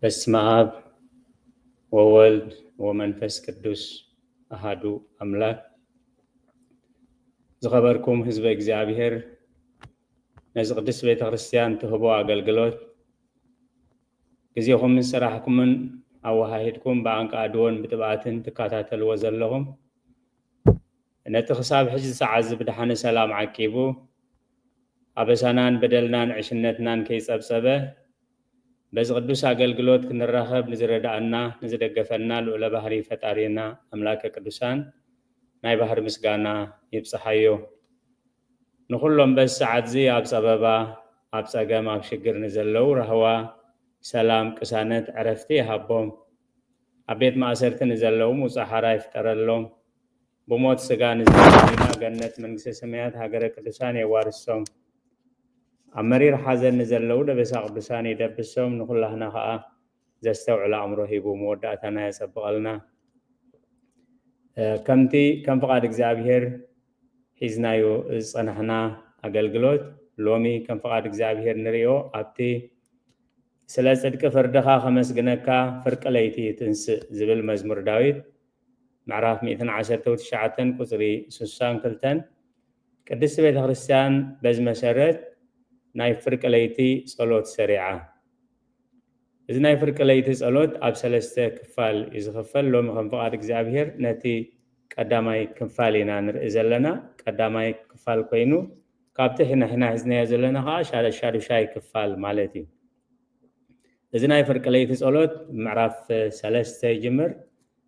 በስመ አብ ወወልድ ወመንፈስ ቅዱስ አሃዱ አምላክ። ዝኸበርኩም ህዝበ እግዚኣብሔር፣ ነዚ ቅድስት ቤተ ክርስቲያን ትህቦ ኣገልግሎት ግዜኹምን ስራሕኩምን ኣወሃሂድኩም ብኣንቃ ኣድዎን ብጥብኣትን ትከታተልዎ ዘለኹም፣ ነቲ ክሳብ ሕጂ ሰዓት እዚ ብደሓነ ሰላም ዓቂቡ፣ ኣበሳናን በደልናን ዕሽነትናን ከይጸብጸበ፣ በዚ ቅዱስ ኣገልግሎት ክንራኸብ ንዝረዳእና፣ ንዝደገፈና ልዑለ ባህሪ ፈጣሪና ኣምላከ ቅዱሳን ናይ ባህሪ ምስጋና ይብጽሓዮ። ንኹሎም በዚ ሰዓት እዚ ኣብ ጸበባ፣ ኣብ ጸገም፣ ኣብ ሽግር ንዘለዉ ራህዋ፣ ሰላም፣ ቅሳነት፣ ዕረፍቲ ይሃቦም። ኣብ ቤት ማእሰርቲ ንዘለዉ ምውጻእ ሓራ ይፍጠረሎም። ብሞት ስጋ ንዝተሰሚና ገነት መንግስተ ሰማያት ሃገረ ቅዱሳን የዋርሶም። ኣብ መሪር ሓዘን ንዘለዉ ደበሳ ቅዱሳን የደብሶም። ንኹላህና ኸኣ ዘስተውዕል ኣእምሮ ሂቡ መወዳእታና የጸብቐልና። እ፣ ከምቲ ከም ፍቓድ እግዚኣብሔር ሒዝናዮ ዝጸናሕና ኣገልግሎት ሎሚ ከም ፍቓድ እግዚኣብሔር ንርእዮ ኣብቲ ስለ ጽድቂ ፍርድኻ ከመስግነካ ፍርቂ ለይቲ ትንስእ ዝብል መዝሙር ዳዊት ምዕራፍ ሚእትን ዓሰርተ ትሽዓተን ቁጽሪ ስሳን ክልተን ቅድስቲ ቤተ ክርስቲያን በዚ መሰረት ናይ ፍርቂ ለይቲ ጸሎት ሰሪዓ። እዚ ናይ ፍርቂ ለይቲ ጸሎት ኣብ ሰለስተ ክፋል እዩ ዝኽፈል። ሎሚ ከም ፍቓድ እግዚኣብሔር ነቲ ቀዳማይ ክፋል ኢና ንርኢ ዘለና። ቀዳማይ ክፋል ኮይኑ ካብቲ ሕና ሕና ሒዝናዮ ዘለና ከዓ ሻደ-፣ ሻዱሻይ ክፋል ማለት እዩ። እዚ ናይ ፍርቂ ለይቲ ጸሎት ምዕራፍ ሰለስተ ይጅምር።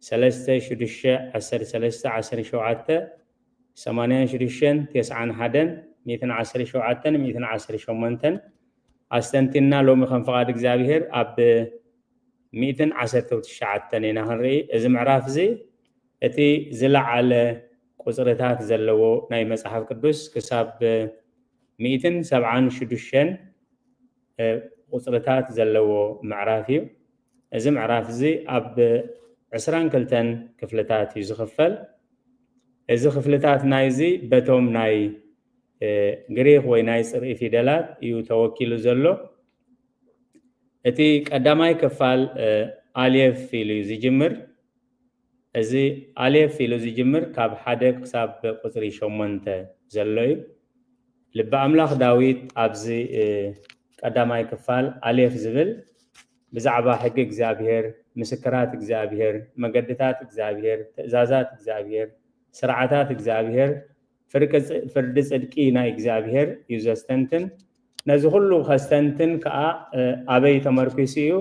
ሰለስተ፣ ሽዱሽተ፣ ዓሰርተ ሰለስተ፣ ዓሰርተ ሸውዓተ፣ ሰማንያን ሽዱሽተን፣ ተስዓን ሓደን፣ ሚእትን ዓሰርተ ሸውዓተን፣ ሚእትን ዓሰርተ ሸሞንተን ኣስተንቲና ሎሚ ከም ፍቓድ እግዚኣብሔር ኣብ ሚእትን ዓሰርተ ትሽዓተን ኢና ክንርኢ። እዚ ምዕራፍ እዚ እቲ ዝለዓለ ቁጽርታት ዘለዎ ናይ መጽሓፍ ቅዱስ ክሳብ ሚእትን ሰብዓን ሽዱሽተን እ፣ ቁጽርታት ዘለዎ ምዕራፍ እዩ። እዚ ምዕራፍ እዚ ኣብ ዕስራን ክልተን ክፍልታት እዩ ዝኽፈል። እዚ ክፍልታት ናይዚ በቶም ናይ፣ እ፣ ግሪኽ ወይ ናይ ጽርኢ ፊደላት እዩ ተወኪሉ ዘሎ። እቲ ቀዳማይ ክፋል፣ እ፣ ኣሌፍ ኢሉ እዩ ዝጅምር። እዚ ኣሌፍ ኢሉ ዝጅምር ካብ ሓደ ክሳብ ቁጽሪ ሸሞንተ ዘሎ እዩ። ልቢ ኣምላኽ ዳዊት ኣብዚ፣ እ፣ ቀዳማይ ክፋል ኣሌፍ ዝብል ብዛዕባ ሕጊ እግዚኣብሔር፣ ምስክራት እግዚኣብሔር፣ መገድታት እግዚኣብሔር፣ ትእዛዛት እግዚኣብሔር፣ ስርዓታት እግዚኣብሔር፣ ፍርቂ ጽ-፣ ፍርዲ ጽድቂ ናይ እግዚኣብሔር እዩ ዘስተንትን። ነዚ ኩሉ ከስተንትን ከኣ፣ እ፣ ኣበይ ተመርኪሱ እዩ?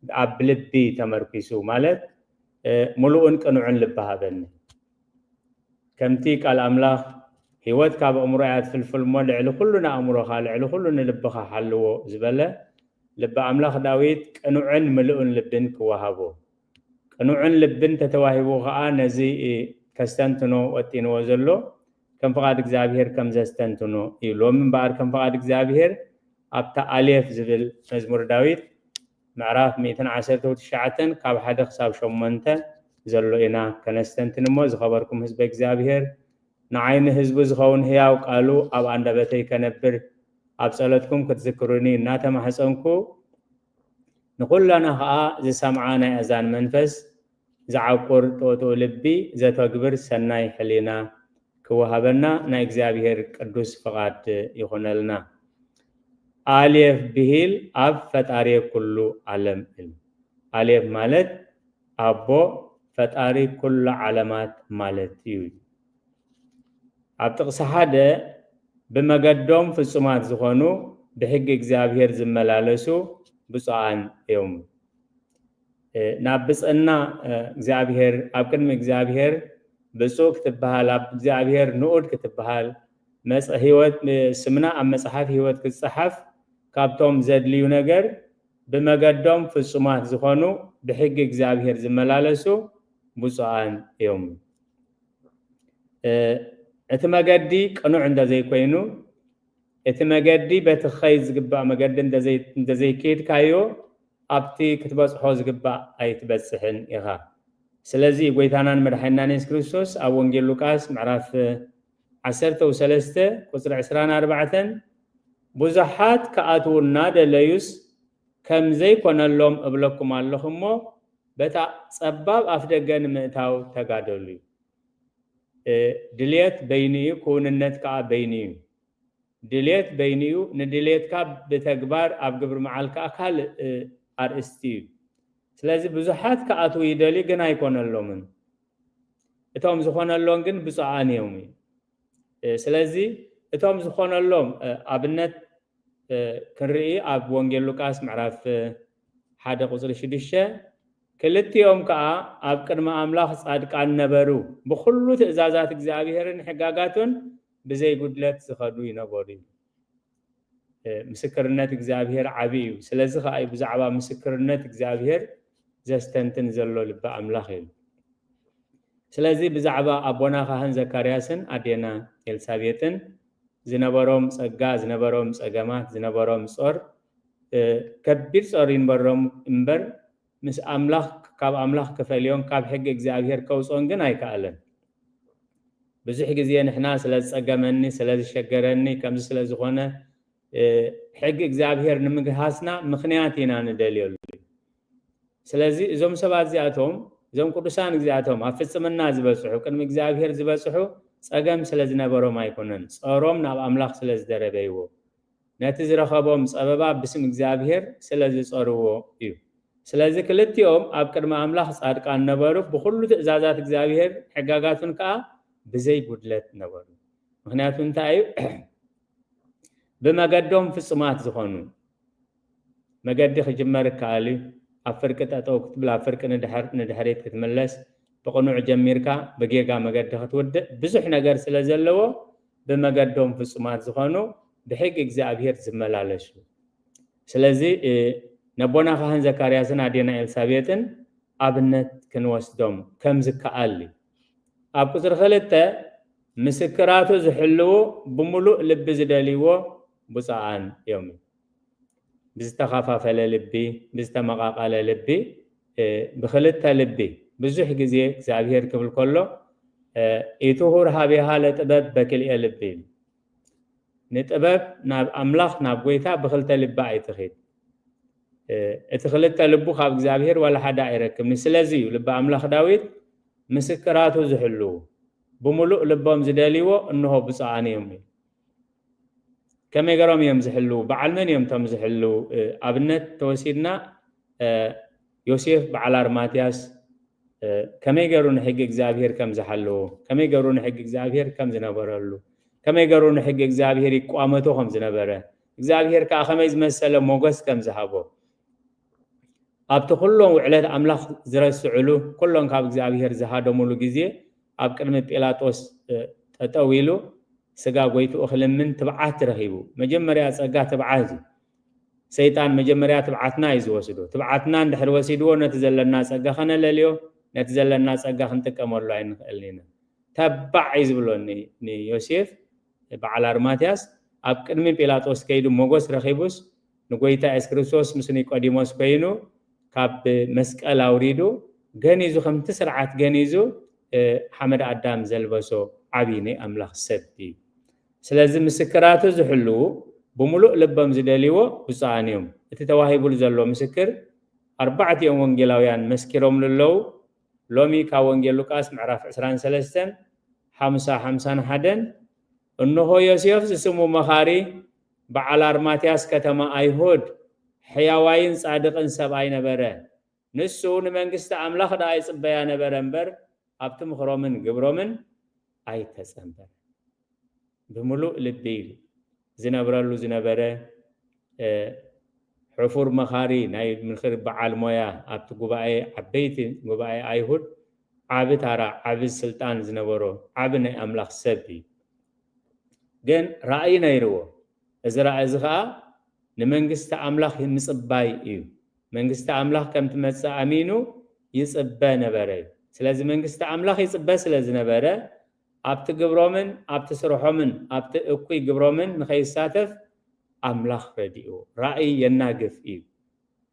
ኣብ ልቢ ተመርኪሱ ማለት፣ እ፣ ምሉእን ቅኑዕን ልቢ ሃበኒ። ከምቲ ቃል ኣምላኽ፣ "ህይወት ካብ ኣእምሮ እያ ትፍልፍል እሞ፣ ልዕሊ ኩሉ ንኣእምሮኻ፣ ልዕሊ ኩሉ ንልብኻ ሓልዎ" ዝበለ፣ ልቢ ኣምላኽ ዳዊት ቅኑዕን ምሉእን ልብን ክወሃቦ። ቅኑዕን ልብን ተተዋሂቡ ኸኣ ነዚ፣ እ፣ ከስተንትኖ ወጢንዎ ዘሎ፣ ከም ፍቓድ እግዚኣብሔር ከም ዘስተንትኖ እዩ። ሎሚ እምበኣር ከም ፍቓድ እግዚኣብሔር ኣብታ ኣሌፍ ዝብል መዝሙር ዳዊት ምዕራፍ ሚእትን ዓሰርተ ትሽዓተን ካብ ሓደ ክሳብ ሸሞንተ ዘሎ ኢና ከነስተንትን እሞ፣ ዝኸበርኩም ህዝበ እግዚኣብሔር፣ ንዓይ ንህዝቡ ዝኸውን ህያው ቃሉ ኣብ ኣንደበተይ ከነብር፣ ኣብ ጸሎትኩም ክትዝክሩኒ እናተማህጸንኩ፣ ንኹላና ኸኣ ዝሰምዓ ናይ ኣዛን መንፈስ ዝዓቁር ጥቕጥቕ ልቢ ዘተግብር ሰናይ ሕሊና ክወሃበና ናይ እግዚኣብሔር ቅዱስ ፍቓድ ይኹነልና። ኣልየፍ ብሂል ኣብ ፈጣሪ ኩሉ ዓለም ኢሉ። ኣልየፍ ማለት ኣቦ ፈጣሪ ኩሉ ዓለማት ማለት እዩ። ኣብ ጥቕሲ ሓደ ብመገዶም ፍጹማት ዝኾኑ ብሕጊ እግዚኣብሔር ዝመላለሱ ብፁዓን እዮም። እ፣ ናብ ብፅዕና፣ እ፣ እግዚኣብሔር፣ ኣብ ቅድሚ እግዚኣብሔር ብፁዕ ክትበሃል፣ ኣብ እግዚኣብሔር ንኡድ ክትበሃል፣ መጽ-፣ ህይወት፣ እ፣ ስምና ኣብ መጽሓፍ ህይወት ክትጸሓፍ ካብቶም ዘድልዩ ነገር ብመገዶም ፍጹማት ዝኾኑ ብሕጊ እግዚኣብሔር ዝመላለሱ ብፁዓን እዮም። እ፣ እቲ መገዲ ቅኑዕ እንተዘይኮይኑ፣ እቲ መገዲ በቲ ክኸይድ ዝግባእ መገዲ እንተዘይ-፣ እንተዘይከይድካዮ፣ ኣብቲ ክትበጽሖ ዝግባእ ኣይትበጽሕን ኢኻ። ስለዚ ጎይታናን መድሓኒናን የሱስ ክርስቶስ ኣብ ወንጌል ሉቃስ ምዕራፍ ዓሰርተ ሰለስተ ቁጽሪ ዕስራን ኣርባዕተን፣ ብዙሓት ክኣትዉ እናደለዩስ ከም ዘይኮነሎም እብለኩም ኣለኹ እሞ፣ በታ ጸባብ ኣፍደገ ንምእታው ተጋደሉ። እ፣ ድልየት በይኑ እዩ፣ ክውንነት ከኣ በይኑ እዩ። ድልየት በይኑ እዩ፣ ንድልየትካ ብተግባር ኣብ ግብሪ መዓል ከኣ ካልእ፣ እ፣ ኣርእስቲ እዩ። ስለዚ ብዙሓት ክኣትዉ ይደልዩ፣ ግን ኣይኮነሎምን። እቶም ዝኾነሎም ግን ብፁዓን እዮም እዩ። እ፣ ስለዚ እቶም ዝኾነሎም፣ እ፣ ኣብነት፣ እ፣ ክንርኢ ኣብ ወንጌል ሉቃስ ምዕራፍ፣ እ፣ ሓደ ቁጽሪ ሽዱሽተ፣ ክልቲኦም ከኣ ኣብ ቅድሚ ኣምላኽ ጻድቃን ነበሩ፣ ብኹሉ ትእዛዛት እግዚኣብሔርን ሕጋጋቱን ብዘይ ጉድለት ዝኸዱ ይነበሩ እዩ። እ፣ ምስክርነት እግዚኣብሔር ዓቢ እዩ። ስለዚ ከኣ እዩ ብዛዕባ ምስክርነት እግዚኣብሔር ዘስተንትን ዘሎ ልቢ ኣምላኽ እዩ። ስለዚ ብዛዕባ ኣቦና ካህን ዘካርያስን ኣዴና ኤልሳቤጥን ዝነበሮም ጸጋ፣ ዝነበሮም ጸገማት፣ ዝነበሮም ጾር፣ እ፣ ከቢድ ጾር ይንበሮም እምበር፣ ምስ ኣምላኽ፣ ካብ ኣምላኽ ክፈልዮን ካብ ሕጊ እግዚኣብሔር ከውጽኦን ግን ኣይከኣለን። ብዙሕ ግዜ ንሕና ስለ ዝጸገመኒ፣ ስለ ዝሸገረኒ፣ ከምዚ ስለ ዝኾነ፣ እ፣ ሕጊ እግዚኣብሔር ንምግሃስና ምኽንያት ኢና ንደልየሉ። ስለዚ እዞም ሰባት እዚኣቶም፣ እዞም ቅዱሳን እዚኣቶም ኣብ ፍጽምና ዝበጽሑ፣ ቅድሚ እግዚኣብሔር ዝበጽሑ ጸገም ስለ ዝነበሮም ኣይኮነን፣ ጾሮም ናብ ኣምላኽ ስለ ዝደረበይዎ፣ ነቲ ዝረኸቦም ጸበባ ብስም እግዚኣብሔር ስለ ዝጸርዎ እዩ። ስለዚ ክልቲኦም ኣብ ቅድሚ ኣምላኽ ጻድቃን ነበሩ፣ ብኹሉ ትእዛዛት እግዚኣብሔር ሕጋጋቱን ከኣ ብዘይ ጉድለት ነበሩ። ምኽንያቱ እንታይ እዩ? ብመገዶም ፍጹማት ዝኾኑ። መገዲ ክጅመር ይከኣል እዩ። ኣብ ፍርቂ ጠጠው ክትብል፣ ኣብ ፍርቂ ንድሕር-፣ ንድሕሪት ክትምለስ፣ ብቕኑዕ ጀሚርካ ብጌጋ መገዲ ክትውድእ ብዙሕ ነገር ስለ ዘለዎ፣ ብመገዶም ፍጹማት ዝኾኑ፣ ብሕጊ እግዚኣብሔር ዝመላለሱ። ስለዚ፣ እ፣ ነቦና ካህን ዘካርያስን ኣዴና ኤልሳቤጥን ኣብነት ክንወስዶም ከም ዝከኣል እዩ። ኣብ ቁጽሪ ክልተ፣ ምስክራቱ ዝሕልዉ ብምሉእ ልቢ ዝደልይዎ ብፁዓን እዮም። ብዝተኸፋፈለ ልቢ፣ ብዝተመቓቐለ ልቢ፣ እ፣ ብክልተ ልቢ። ብዙሕ ግዜ እግዚኣብሔር ክብል ከሎ፣ እ፣ ኢትሁር ሀቤሃ ለጥበብ በክልኤ ልቢ። ንጥበብ ናብ ኣምላኽ፣ ናብ ጐይታ ብክልተ ልቢ ኣይትኺድ። እ፣ እቲ ክልተ ልቡ ካብ እግዚኣብሔር ዋላ ሓደ ኣይረክብን። ስለዚ እዩ ልቢ ኣምላኽ ዳዊት፣ "ምስክራቱ ዝሕልዉ፣ ብምሉእ ልቦም ዝደልይዎ፣ እንሆ ብፁዓን እዮም" ኢሉ። ከመይ ገሮም እዮም ዝሕልዉ? በዓል መን እዮም እቶም ዝሕልዉ? እ፣ ኣብነት ተወሲድና፣ እ፣ ዮሴፍ በዓል ኣርማትያስ፣ እ፣ ከመይ ገሩ ንሕጊ እግዚኣብሔር ከም ዝሓለዎ፣ ከመይ ገሩ ንሕጊ እግዚኣብሔር ከም ዝነበረሉ፣ ከመይ ገሩ ንሕጊ እግዚኣብሔር ይቋመቶ ከም ዝነበረ፣ እግዚኣብሔር ከኣ ከመይ ዝመሰለ ሞገስ ከም ዝሃቦ፣ ኣብቲ ኩሎም ውዕለት ኣምላኽ ዝረስዕሉ፣ ኩሎም ካብ እግዚኣብሔር ዝሃደሙሉ ግዜ፣ ኣብ ቅድሚ ጲላጦስ፣ እ፣ ጠጠው ኢሉ፣ ስጋ ጎይትኡ ክልምን ትብዓት ረኺቡ። መጀመርያ ጸጋ ትብዓት እዩ። ሰይጣን መጀመርያ ትብዓትና እዩ ዝወስዶ። ትብዓትና እንድሕር ወሲድዎ፣ ነቲ ዘለና ጸጋ ከነለልዮ፣ ነቲ ዘለና ጸጋ ክንጥቀመሉ ኣይንኽእልን ኢና። ተባዕ እዩ ዝብሎ ኒ-፣ ንዮሴፍ በዓል ኣርማትያስ። ኣብ ቅድሚ ጲላጦስ ከይዱ ሞገስ ረኺቡስ፣ ንጎይታ የሱስ ክርስቶስ ምስ ኒቆዲሞስ ኮይኑ፣ ካብ መስቀል ኣውሪዱ፣ ገኒዙ፣ ከምቲ ስርዓት ገኒዙ፣ እ፣ ሓመድ ኣዳም ዘልበሶ ዓቢ ናይ ኣምላኽ ሰብ እዩ። ስለዚ ምስክራቱ ዝሕልዉ፣ ብምሉእ ልቦም ዝደልይዎ ብፁዓን እዮም። እቲ ተዋሂቡሉ ዘሎ ምስክር፣ ኣርባዕቲኦም ወንጌላውያን መስኪሮምሉ ኣለዉ። ሎሚ ካብ ወንጌል ሉቃስ ምዕራፍ ዕስራን ሰለስተን፣ ሓምሳ፣ ሓምሳን ሓደን፣ እንሆ ዮሴፍ ዝስሙ መኻሪ፣ በዓል ኣርማትያስ ከተማ ኣይሁድ፣ ሕያዋይን ጻድቕን ሰብኣይ ነበረ። ንሱ ንመንግስቲ ኣምላኽ ደኣ ይጽበያ ነበረ እምበር፣ ኣብቲ ምኽሮምን ግብሮምን ኣይተጸንበረ። ብምሉእ ልቢ ዝነብረሉ ዝነበረ፣ እ፣ ሕፉር መኻሪ፣ ናይ ምኽሪ በዓል ሞያ፣ ኣብቲ ጉባኤ፣ ዓበይቲ ጉባኤ ኣይሁድ ዓቢ ታራ፣ ዓቢ ስልጣን ዝነበሮ፣ ዓቢ ናይ ኣምላኽ ሰብ እዩ። ግን ራእይ ነይርዎ። እዚ ራእይ እዚ ኸኣ ንመንግስቲ ኣምላኽ ምጽባይ እዩ። መንግስቲ ኣምላኽ ከም ትመጽእ ኣሚኑ ይጽበ ነበረ እዩ። ስለዚ መንግስቲ ኣምላኽ ይጽበ ስለ ዝነበረ፣ ኣብቲ ግብሮምን ኣብቲ ስርሖምን ኣብቲ እኩይ ግብሮምን ንኸይሳተፍ ኣምላኽ ረዲእዎ። ራእይ የናግፍ እዩ።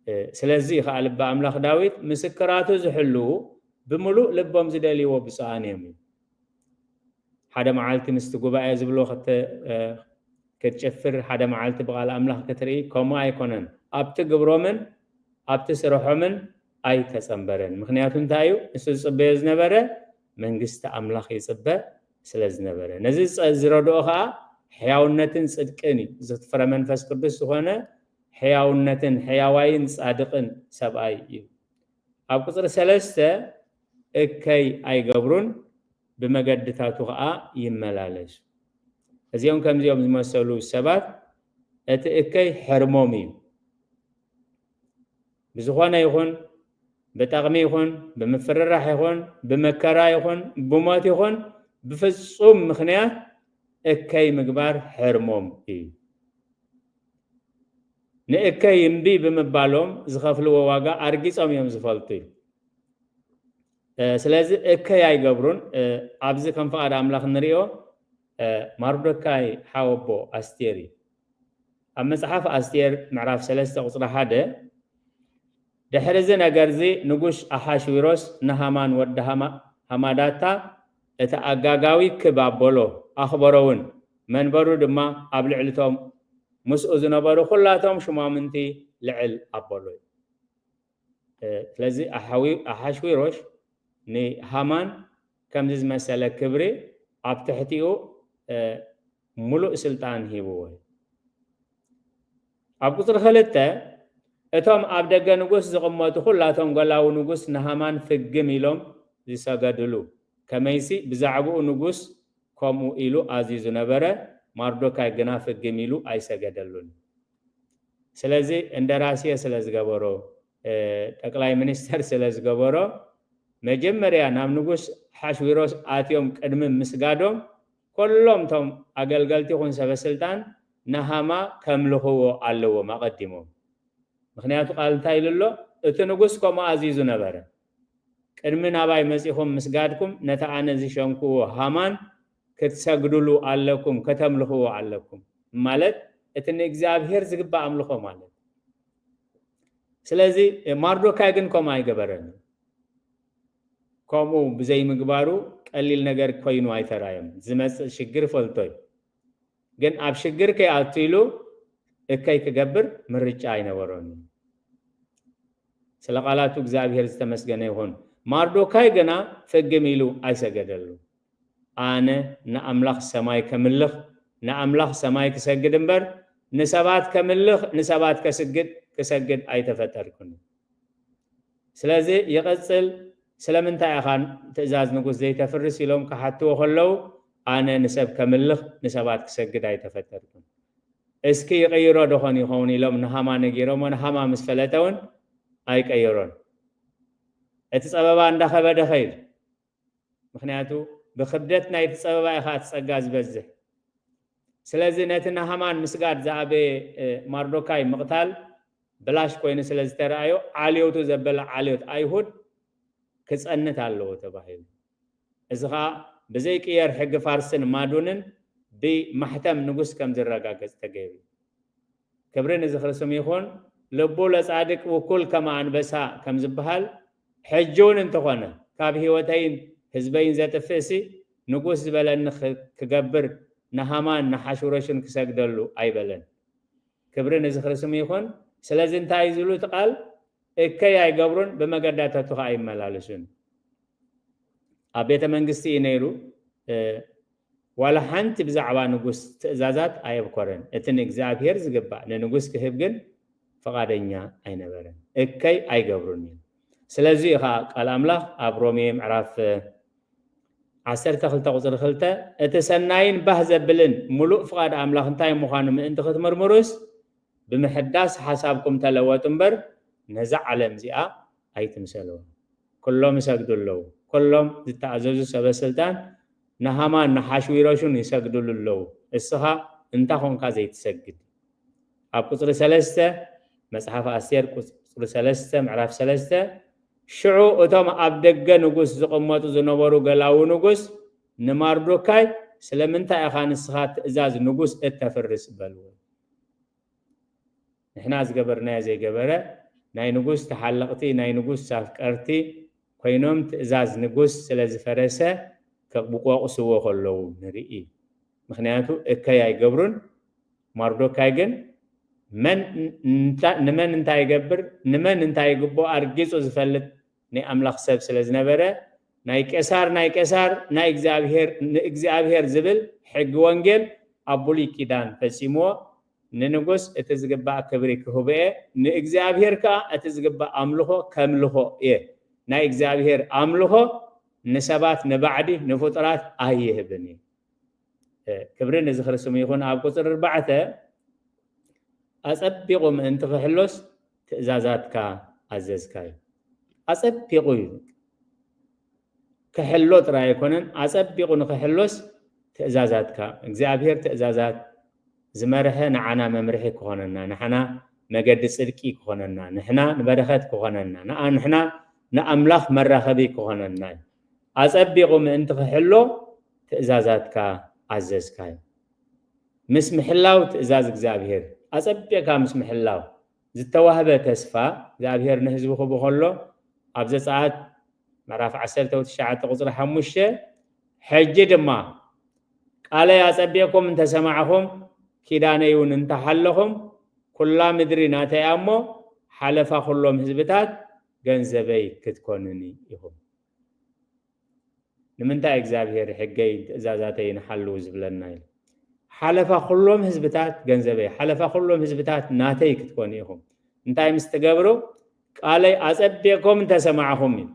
እ፣ ስለዚ እዩ ኸኣ ልቢ ኣምላኽ ዳዊት፣ "ምስክራቱ ዝሕልዉ ብምሉእ ልቦም ዝደልይዎ ብፁዓን እዮም" እዩ። ሓደ መዓልቲ ምስቲ ጉባኤ ዝብሎ ክተ-፣ እ፣ ክትጭፍር፣ ሓደ መዓልቲ ብቓል ኣምላኽ ክትርኢ፣ ከምኡ ኣይኮነን። ኣብቲ ግብሮምን ኣብቲ ስርሖምን ኣይተጸንበረን። ምኽንያቱ እንታይ እዩ? ንሱ ዝጽበዮ ዝነበረ መንግስቲ ኣምላኽ ይጽበ ስለ ዝነበረ። ነዚ ዝጸ-፣ ዝረድኦ ኸኣ ሕያውነትን ጽድቅን እዩ። እዚ ፍረ መንፈስ ቅዱስ ዝኾነ ሕያውነትን ሕያዋይን ጻድቕን ሰብኣይ እዩ። ኣብ ቁጽሪ ሰለስተ፣ እከይ ኣይገብሩን፣ ብመገድታቱ ኸኣ ይመላለሱ። እዚኦም ከምዚኦም ዝመሰሉ ሰባት እቲ እከይ ሕርሞም እዩ። ብዝኾነ ይኹን፣ ብጠቕሚ ይኹን፣ ብምፍርራሕ ይኹን፣ ብመከራ ይኹን፣ ብሞት ይኹን፣ ብፍጹም ምኽንያት እከይ ምግባር ሕርሞም እዩ። ንእከይ እምቢ ብምባሎም ዝኸፍልዎ ዋጋ ኣርጊጾም እዮም ዝፈልጡ እዩ። እ፣ ስለዚ እከይ ኣይገብሩን። እ፣ ኣብዚ ከም ፍቓድ ኣምላኽ እንርእዮ፣ እ፣ ማርዶካይ ሓወቦ ኣስቴር እዩ። ኣብ መጽሓፍ ኣስቴር ምዕራፍ ሰለስተ ቁጽሪ ሓደ፣ ድሕሪ እዚ ነገርዚ ንጉሽ ኣሓሽዊሮስ ንሃማን ወዲ ሃማ-፣ ሃማዳታ እቲ ኣጋጋዊ ክብ ኣበሎ፣ ኣኽበሮ እውን፣ መንበሩ ድማ ኣብ ልዕሊቶም ምስኡ ዝነበሩ ኩላቶም ሹማምንቲ ልዕል ኣበሎ እዩ። እ፣ ስለዚ ኣሓዊ-፣ ኣሓሽዊሮሽ ንሃማን ከምዚ ዝመሰለ ክብሪ ኣብ ትሕቲኡ፣ እ፣ ሙሉእ ስልጣን ሂብዎ እዩ። ኣብ ቁጽሪ ክልተ፣ እቶም ኣብ ደገ ንጉስ ዝቕመጡ ኩላቶም ገላዉ ንጉስ ንሃማን ፍግም ኢሎም ዝሰገድሉ፣ ከመይሲ ብዛዕባኡ ንጉስ ከምኡ ኢሉ ኣዚዙ ነበረ፣ ማርዶካይ ግና ፍግም ኢሉ ኣይሰገደሉን። ስለዚ እንደራሴ ስለ ዝገበሮ፣ እ፣ ጠቅላይ ሚኒስተር ስለ ዝገበሮ፣ መጀመርያ ናብ ንጉስ ሓሽዊሮስ ኣትዮም ቅድሚ ምስጋዶም፣ ኩሎም እቶም ኣገልገልቲ ይኹን ሰበ ስልጣን ንሃማ ከምልኽዎ ኣለዎም ኣቐዲሞም። ምኽንያቱ ቃል እንታይ ኢሉ ኣሎ? እቲ ንጉስ ከምኡ ኣዚዙ ነበረ። ቅድሚ ናባይ መጺኹም ምስጋድኩም ነቲ ኣነ ዝሸንክዎ ሃማን ክትሰግዱሉ ኣለኩም፣ ከተምልኽዎ ኣለኩም። ማለት እቲ ንእግዚኣብሔር ዝግባእ ኣምልኾ ማለት። ስለዚ ማርዶካይ ግን ከምኡ ኣይገበረን። ከምኡ ብዘይምግባሩ ቀሊል ነገር ኮይኑ ኣይተራእዮም። ዝመጽእ ሽግር ይፈልጦ እዩ። ግን ኣብ ሽግር ከይኣቱ ኢሉ እከይ ክገብር ምርጫ ኣይነበሮን። ስለ ቃላቱ እግዚኣብሔር ዝተመስገነ ይኹን። ማርዶካይ ግና ፍግም ኢሉ ኣይሰገደሉ። ኣነ ንኣምላኽ ሰማይ ከምልኽ፣ ንኣምላኽ ሰማይ ክሰግድ እምበር፣ ንሰባት ከምልኽ፣ ንሰባት ከስግድ፣ ክሰግድ ኣይተፈጠርኩን። ስለዚ ይቕጽል፣ ስለምንታይ ኢኻ ትእዛዝ ንጉስ ዘይተፍርስ ኢሎም ክሓትዎ ከለዉ፣ ኣነ ንሰብ ከምልኽ፣ ንሰባት ክሰግድ ኣይተፈጠርኩን። እስኪ ይቕይሮ ዶኾን ይኸውን ኢሎም ንሃማ ነጊሮሞ፣ ንሃማ ምስ ፈለጠ እውን ኣይቀየሮን። እቲ ጸበባ እንዳኸበደ ኸይድ። ምኽንያቱ ብኽብደት ናይቲ ጸበባ ኢኻ እቲ ጸጋ ዝበዝሕ። ስለዚ ነቲ ንሃማን ምስጋድ ዝኣበየ፣ እ፣ ማርዶካይ ምቕታል ብላሽ ኮይኑ ስለ ዝተረኣዮ ዓልዮቱ ዘበለ ዓልዮት ኣይሁድ ክጸንት ኣለዎ ተባሂሉ። እዚ ኸኣ ብዘይቅየር ሕጊ ፋርስን ማዱንን ብማሕተም ንጉስ ከም ዝረጋገጽ ተገይሩ። ክብሪ ንዝኽሪ ስም ይኹን። ልቡ ለጻድቅ ውኩል ከመ ኣንበሳ ከም ዝበሃል፣ ሕጂ እውን እንተኾነ ካብ ህይወተይን ህዝበይን ዘጥፍእሲ ንጉስ ዝበለኒ ክ-፣ ክገብር ንሃማን ንሓሽውረሽን ክሰግደሉ ኣይበለን። ክብሪ ንዝኽሪ ስም ይኹን። ስለዚ እንታይ እዩ ዝብሉ እቲ ቃል? እከይ ኣይገብሩን፣ ብመገዳታቱ ኸኣ ኣይመላለሱን። ኣብ ቤተ መንግስቲ እዩ ነይሩ። እ፣ ዋላ ሓንቲ ብዛዕባ ንጉስ ትእዛዛት ኣየብኮረን። እቲ ንእግዚኣብሔር ዝግባእ ንንጉስ ክህብ ግን ፍቓደኛ ኣይነበረን። እከይ ኣይገብሩን እዮም። ስለዚ እዩ ኸዓ ቃል ኣምላኽ ኣብ ሮሜ ምዕራፍ ዓሰርተ ክልተ ቁጽሪ ክልተ፣ "እቲ ሰናይን ባህ ዘብልን ምሉእ ፍቓድ ኣምላኽ እንታይ ምዃኑ ምእንቲ ክትምርምሩስ፣ ብምሕዳስ ሓሳብኩም ተለወጡ እምበር፣ ነዛ ዓለም እዚኣ ኣይትምሰልዋ። ኩሎም ይሰግዱ ኣለዉ። ኩሎም ዝተኣዘዙ ሰበ ስልጣን ንሃማን ንሓሽዊሮሹን ይሰግድሉ ኣለዉ። እስኻ እንታ ኾንካ ዘይትሰግድ?" ኣብ ቁጽሪ ሰለስተ፣ መጽሓፍ ኣስቴር ቁጽሪ ሰለስተ፣ ምዕራፍ ሰለስተ፣ "ሽዑ እቶም ኣብ ደገ ንጉስ ዝቕመጡ ዝነበሩ ገላዉ ንጉስ ንማርዶካይ፣ ስለምንታይ ኢኻ ንስኻ ትእዛዝ ንጉስ እተፍርስ?" በልዎ። ንሕና ዝገበርናዮ ዘይገበረ፣ ናይ ንጉስ ተሓለቕቲ፣ ናይ ንጉስ ኣፍቀርቲ ኮይኖም ትእዛዝ ንጉስ ስለ ዝፈረሰ ክወቕስዎ ከለዉ ንርኢ። ምኽንያቱ እከይ ኣይገብሩን፣ ማርዶካይ ግን መን እንታ- ንመን እንታይ ይገብር፣ ንመን እንታይ ይግብኦ ኣርጊጹ ዝፈልጥ ናይ ኣምላኽ ሰብ ስለ ዝነበረ፣ ናይ ቄሳር ናይ ቄሳር፣ ናይ እግዚኣብሔር ንእግዚኣብሔር ዝብል ሕጊ ወንጌል ኣብ ብሉይ ኪዳን ፈጺምዎ። ንንጉስ እቲ ዝግባእ ክብሪ ክህቦ እየ፣ ንእግዚኣብሔር ከኣ እቲ ዝግባእ ኣምልኾ ከምልኾ እየ። ናይ እግዚኣብሔር ኣምልኾ ንሰባት፣ ንባዕዲ፣ ንፍጡራት ኣይህብን እዩ። እ፣ ክብሪ ንዝኽሪ ስሙ ይኹን። ኣብ ቁጽሪ ኣርባዕተ፣ ኣጸቢቑ ምእንቲ ክሕሎስ ትእዛዛትካ ኣዘዝካዮ። ኣጸቢቑ እዩ። ክሕሎ ጥራይ ኣይኮነን፣ ኣጸቢቑ ንክሕሎስ ትእዛዛትካ፣ እግዚኣብሔር ትእዛዛት ዝመርሐ ንዓና መምርሒ ክኾነና፣ ንሕና መገዲ ጽድቂ ክኾነና፣ ንሕና ንበረኸት ክኾነና፣ ንኣ- ንሕና ንኣምላኽ መራኸቢ ክኾነና እዩ። ኣጸቢቑ ምእንቲ ክሕሎ ትእዛዛትካ ኣዘዝካዮ። ምስ ምሕላው ትእዛዝ እግዚኣብሔር፣ ኣጸቢቕካ ምስ ምሕላው ዝተዋህበ ተስፋ እግዚኣብሔር ንህዝቡ ክህቡ ከሎ፣ ኣብ ዘጸኣት ምዕራፍ ዓሰርተ ትሽዓተ ቁጽሪ ሓሙሽተ፣ ሕጂ ድማ ቃለይ ኣጸቢቕኩም እንተሰማዕኹም፣ ኪዳነይ እውን እንተሓለኹም፣ ኩላ ምድሪ ናተይ እያ እሞ፣ ሓለፋ ኩሎም ህዝብታት ገንዘበይ ክትኮኑኒ ኢኹም። ንምንታይ እግዚኣብሔር ሕገይ ትእዛዛተይን ሓልዉ ዝብለና ኢሉ? ሓለፋ ኩሎም ህዝብታት ገንዘበይ፣ ሓለፋ ኩሎም ህዝብታት ናተይ ክትኮኑ ኢኹም። እንታይ ምስ ትገብሩ? ቃለይ ኣጸቢቕኩም እንተሰማዕኹም እዩ።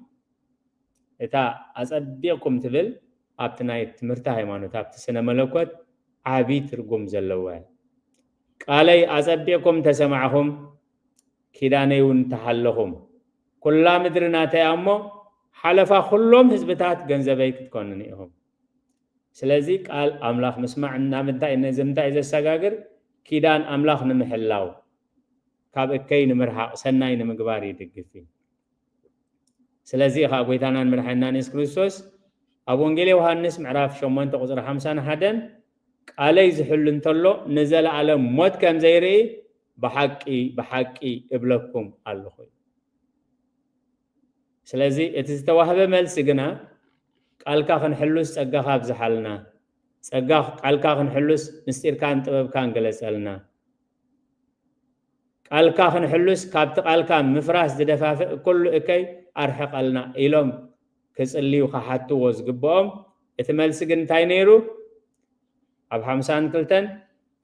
እታ ኣጸቢቕኩም ትብል ኣብቲ ናይ ትምህርቲ ሃይማኖት፣ ኣብቲ ስነ መለኮት ዓቢ ትርጉም ዘለዋ እያ። ቃለይ ኣጸቢቕኩም እንተሰማዕኹም፣ ኪዳነይ እውን እንተሓለኹም፣ ኩላ ምድሪ ናተይ እያ እሞ፣ ሓለፋ ኩሎም ህዝብታት ገንዘበይ ክትኮኑኒ ኢኹም። ስለዚ ቃል ኣምላኽ ምስማዕ ናብ እንታይ፣ ነዚ እንታይ እዩ ዘሰጋግር? ኪዳን ኣምላኽ ንምሕላው፣ ካብ እከይ ንምርሓቕ፣ ሰናይ ንምግባር ይድግፍ እዩ። ስለዚ ኸዓ ጎይታናን መድሓኒናን የሱስ ክርስቶስ ኣብ ወንጌል ዮሃንስ ምዕራፍ ሸሞንተ ቁጽሪ ሓምሳን ሓደን፣ ቃለይ ዝሕሉ እንተሎ ንዘለኣለም ሞት ከም ዘይርኢ ብሓቂ፣ ብሓቂ እብለኩም ኣለኹ። ስለዚ እቲ ዝተዋህበ መልሲ ግና፣ ቃልካ ክንሕሉስ ጸጋኻ ኣብዝሓልና፣ ጸጋ ቃልካ ክንሕሉስ ምስጢርካን ጥበብካን ግለጸልና፣ ቃልካ ክንሕሉስ ካብቲ ቃልካ ምፍራስ ዝደፋፍእ ኩሉ እከይ ኣርሕቐልና ኢሎም ክጽልዩ ክሓትዎ ዝግብኦም፣ እቲ መልሲ ግን እንታይ ነይሩ? ኣብ ሓምሳን ክልተን፣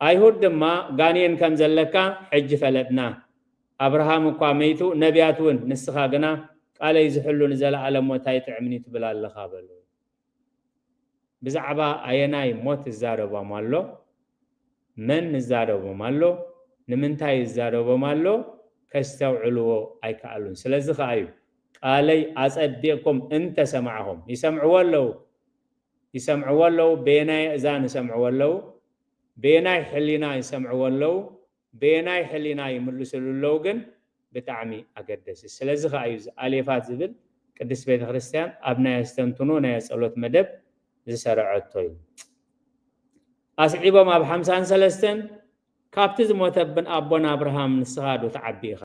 ኣይሁድ ድማ ጋኔን ከም ዘለካ ሕጂ ፈለጥና፣ ኣብርሃም እኳ መይቱ ነቢያት እውን፣ ንስኻ ግና ቃለይ ዝሕሉ ንዘለኣለም ሞት ኣይጥዕምን እዩ ትብል ኣለኻ በሉ። ብዛዕባ ኣየናይ ሞት ይዛረቦም ኣሎ? መን ይዛረቦም ኣሎ? ንምንታይ ይዛረቦም ኣሎ? ከስተውዕልዎ ኣይከኣሉን። ስለዚ ከኣ እዩ ቃለይ ኣጸቢቕኩም እንተሰማዕኹም፣ ይሰምዕዎ ኣለዉ፣ ይሰምዕዎ ኣለዉ፣ በየናይ ኣእዛን ይሰምዕዎ ኣለዉ፣ በየናይ ሕሊና ይሰምዕዎ ኣለዉ፣ በየናይ ሕሊና ይምልስሉ ኣለዉ ግን ብጣዕሚ ኣገደሲ። ስለዚ ከኣ እዩ እዚ ኣሌፋት ዝብል ቅድስት ቤተ ክርስቲያን ኣብ ናይ ኣስተንትኖ ናይ ጸሎት መደብ ዝሰረዐቶ እዩ። ኣስዒቦም ኣብ ሓምሳን ሰለስተን ካብቲ ዝሞተብን ኣቦና ኣብርሃም ንስኻ ዶ ትዓቢ ኢኻ?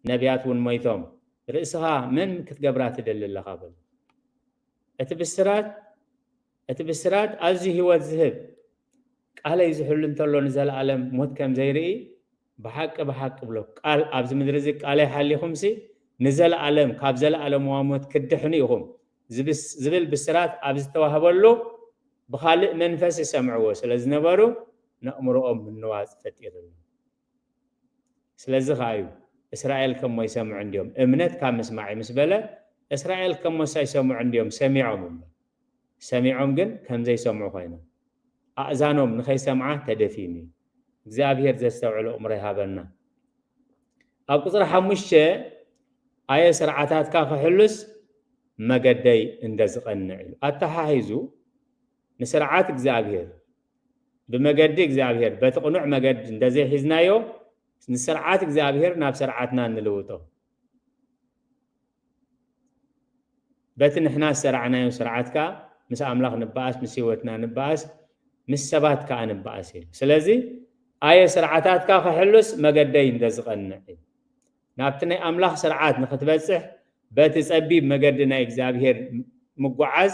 ነቢያት እውን ሞይቶም፣ ርእስኻ መን ክትገብራ ትደሊ ኣለኻ? በሉ። እቲ ብስራት፣ እቲ ብስራት ኣዝዩ ህይወት ዝህብ፣ ቃለይ ዝሕሉ እንተሎ ንዘለኣለም ሞት ከም ዘይርኢ ብሓቂ፣ ብሓቂ ብሎ፣ ቃል ኣብዚ ምድሪ እዚ ቃለይ ሓሊኹምሲ ንዘለኣለም ካብ ዘለኣለምዋ ሞት ክትድሕኑ ኢኹም ዝብስ-፣ ዝብል ብስራት ኣብ ዝተዋህበሉ ብኻልእ መንፈስ ይሰምዕዎ ስለ ዝነበሩ ነእምሮኦም ምንዋጽ ፈጢሩሉ። ስለዚ ከኣ እዩ እስራኤል ከሞ ይሰምዑ እንድዮም፣ እምነት ካብ ምስማዕ እዩ ምስ በለ፣ እስራኤል ከሞሳ ይሰምዑ እንድዮም፣ ሰሚዖም እምበር። ሰሚዖም ግን ከም ዘይሰምዑ ኮይኖም፣ ኣእዛኖም ንኸይሰምዓ ተደፊኑ እዩ። እግዚኣብሔር ዘስተውዕሎ እምሮ ይሃበና። ኣብ ቁጽሪ ሓሙሽተ፣ ኣየ ስርዓታትካ ክሕሉስ መገደይ እንደ ዝቐንዕ እዩ። ኣተሓሒዙ ንስርዓት እግዚኣብሔር ብመገዲ እግዚኣብሔር፣ በቲ ቅኑዕ መገዲ እንደ ዘይሒዝናዮ፣ ንስርዓት እግዚኣብሔር ናብ ስርዓትና ንልውጦ። በቲ ንሕና ዝሰራዕናዮ ስርዓት ከኣ ምስ ኣምላኽ ንበኣስ፣ ምስ ህይወትና ንበኣስ፣ ምስ ሰባት ከኣ ንበኣስ እዩ። ስለዚ ኣየ ስርዓታትካ ክሕሉስ መገደይ እንደ ዝቐንዕ እዩ። ናብቲ ናይ ኣምላኽ ስርዓት ንኽትበጽሕ በቲ ጸቢብ መገዲ ናይ እግዚኣብሔር ምጉዓዝ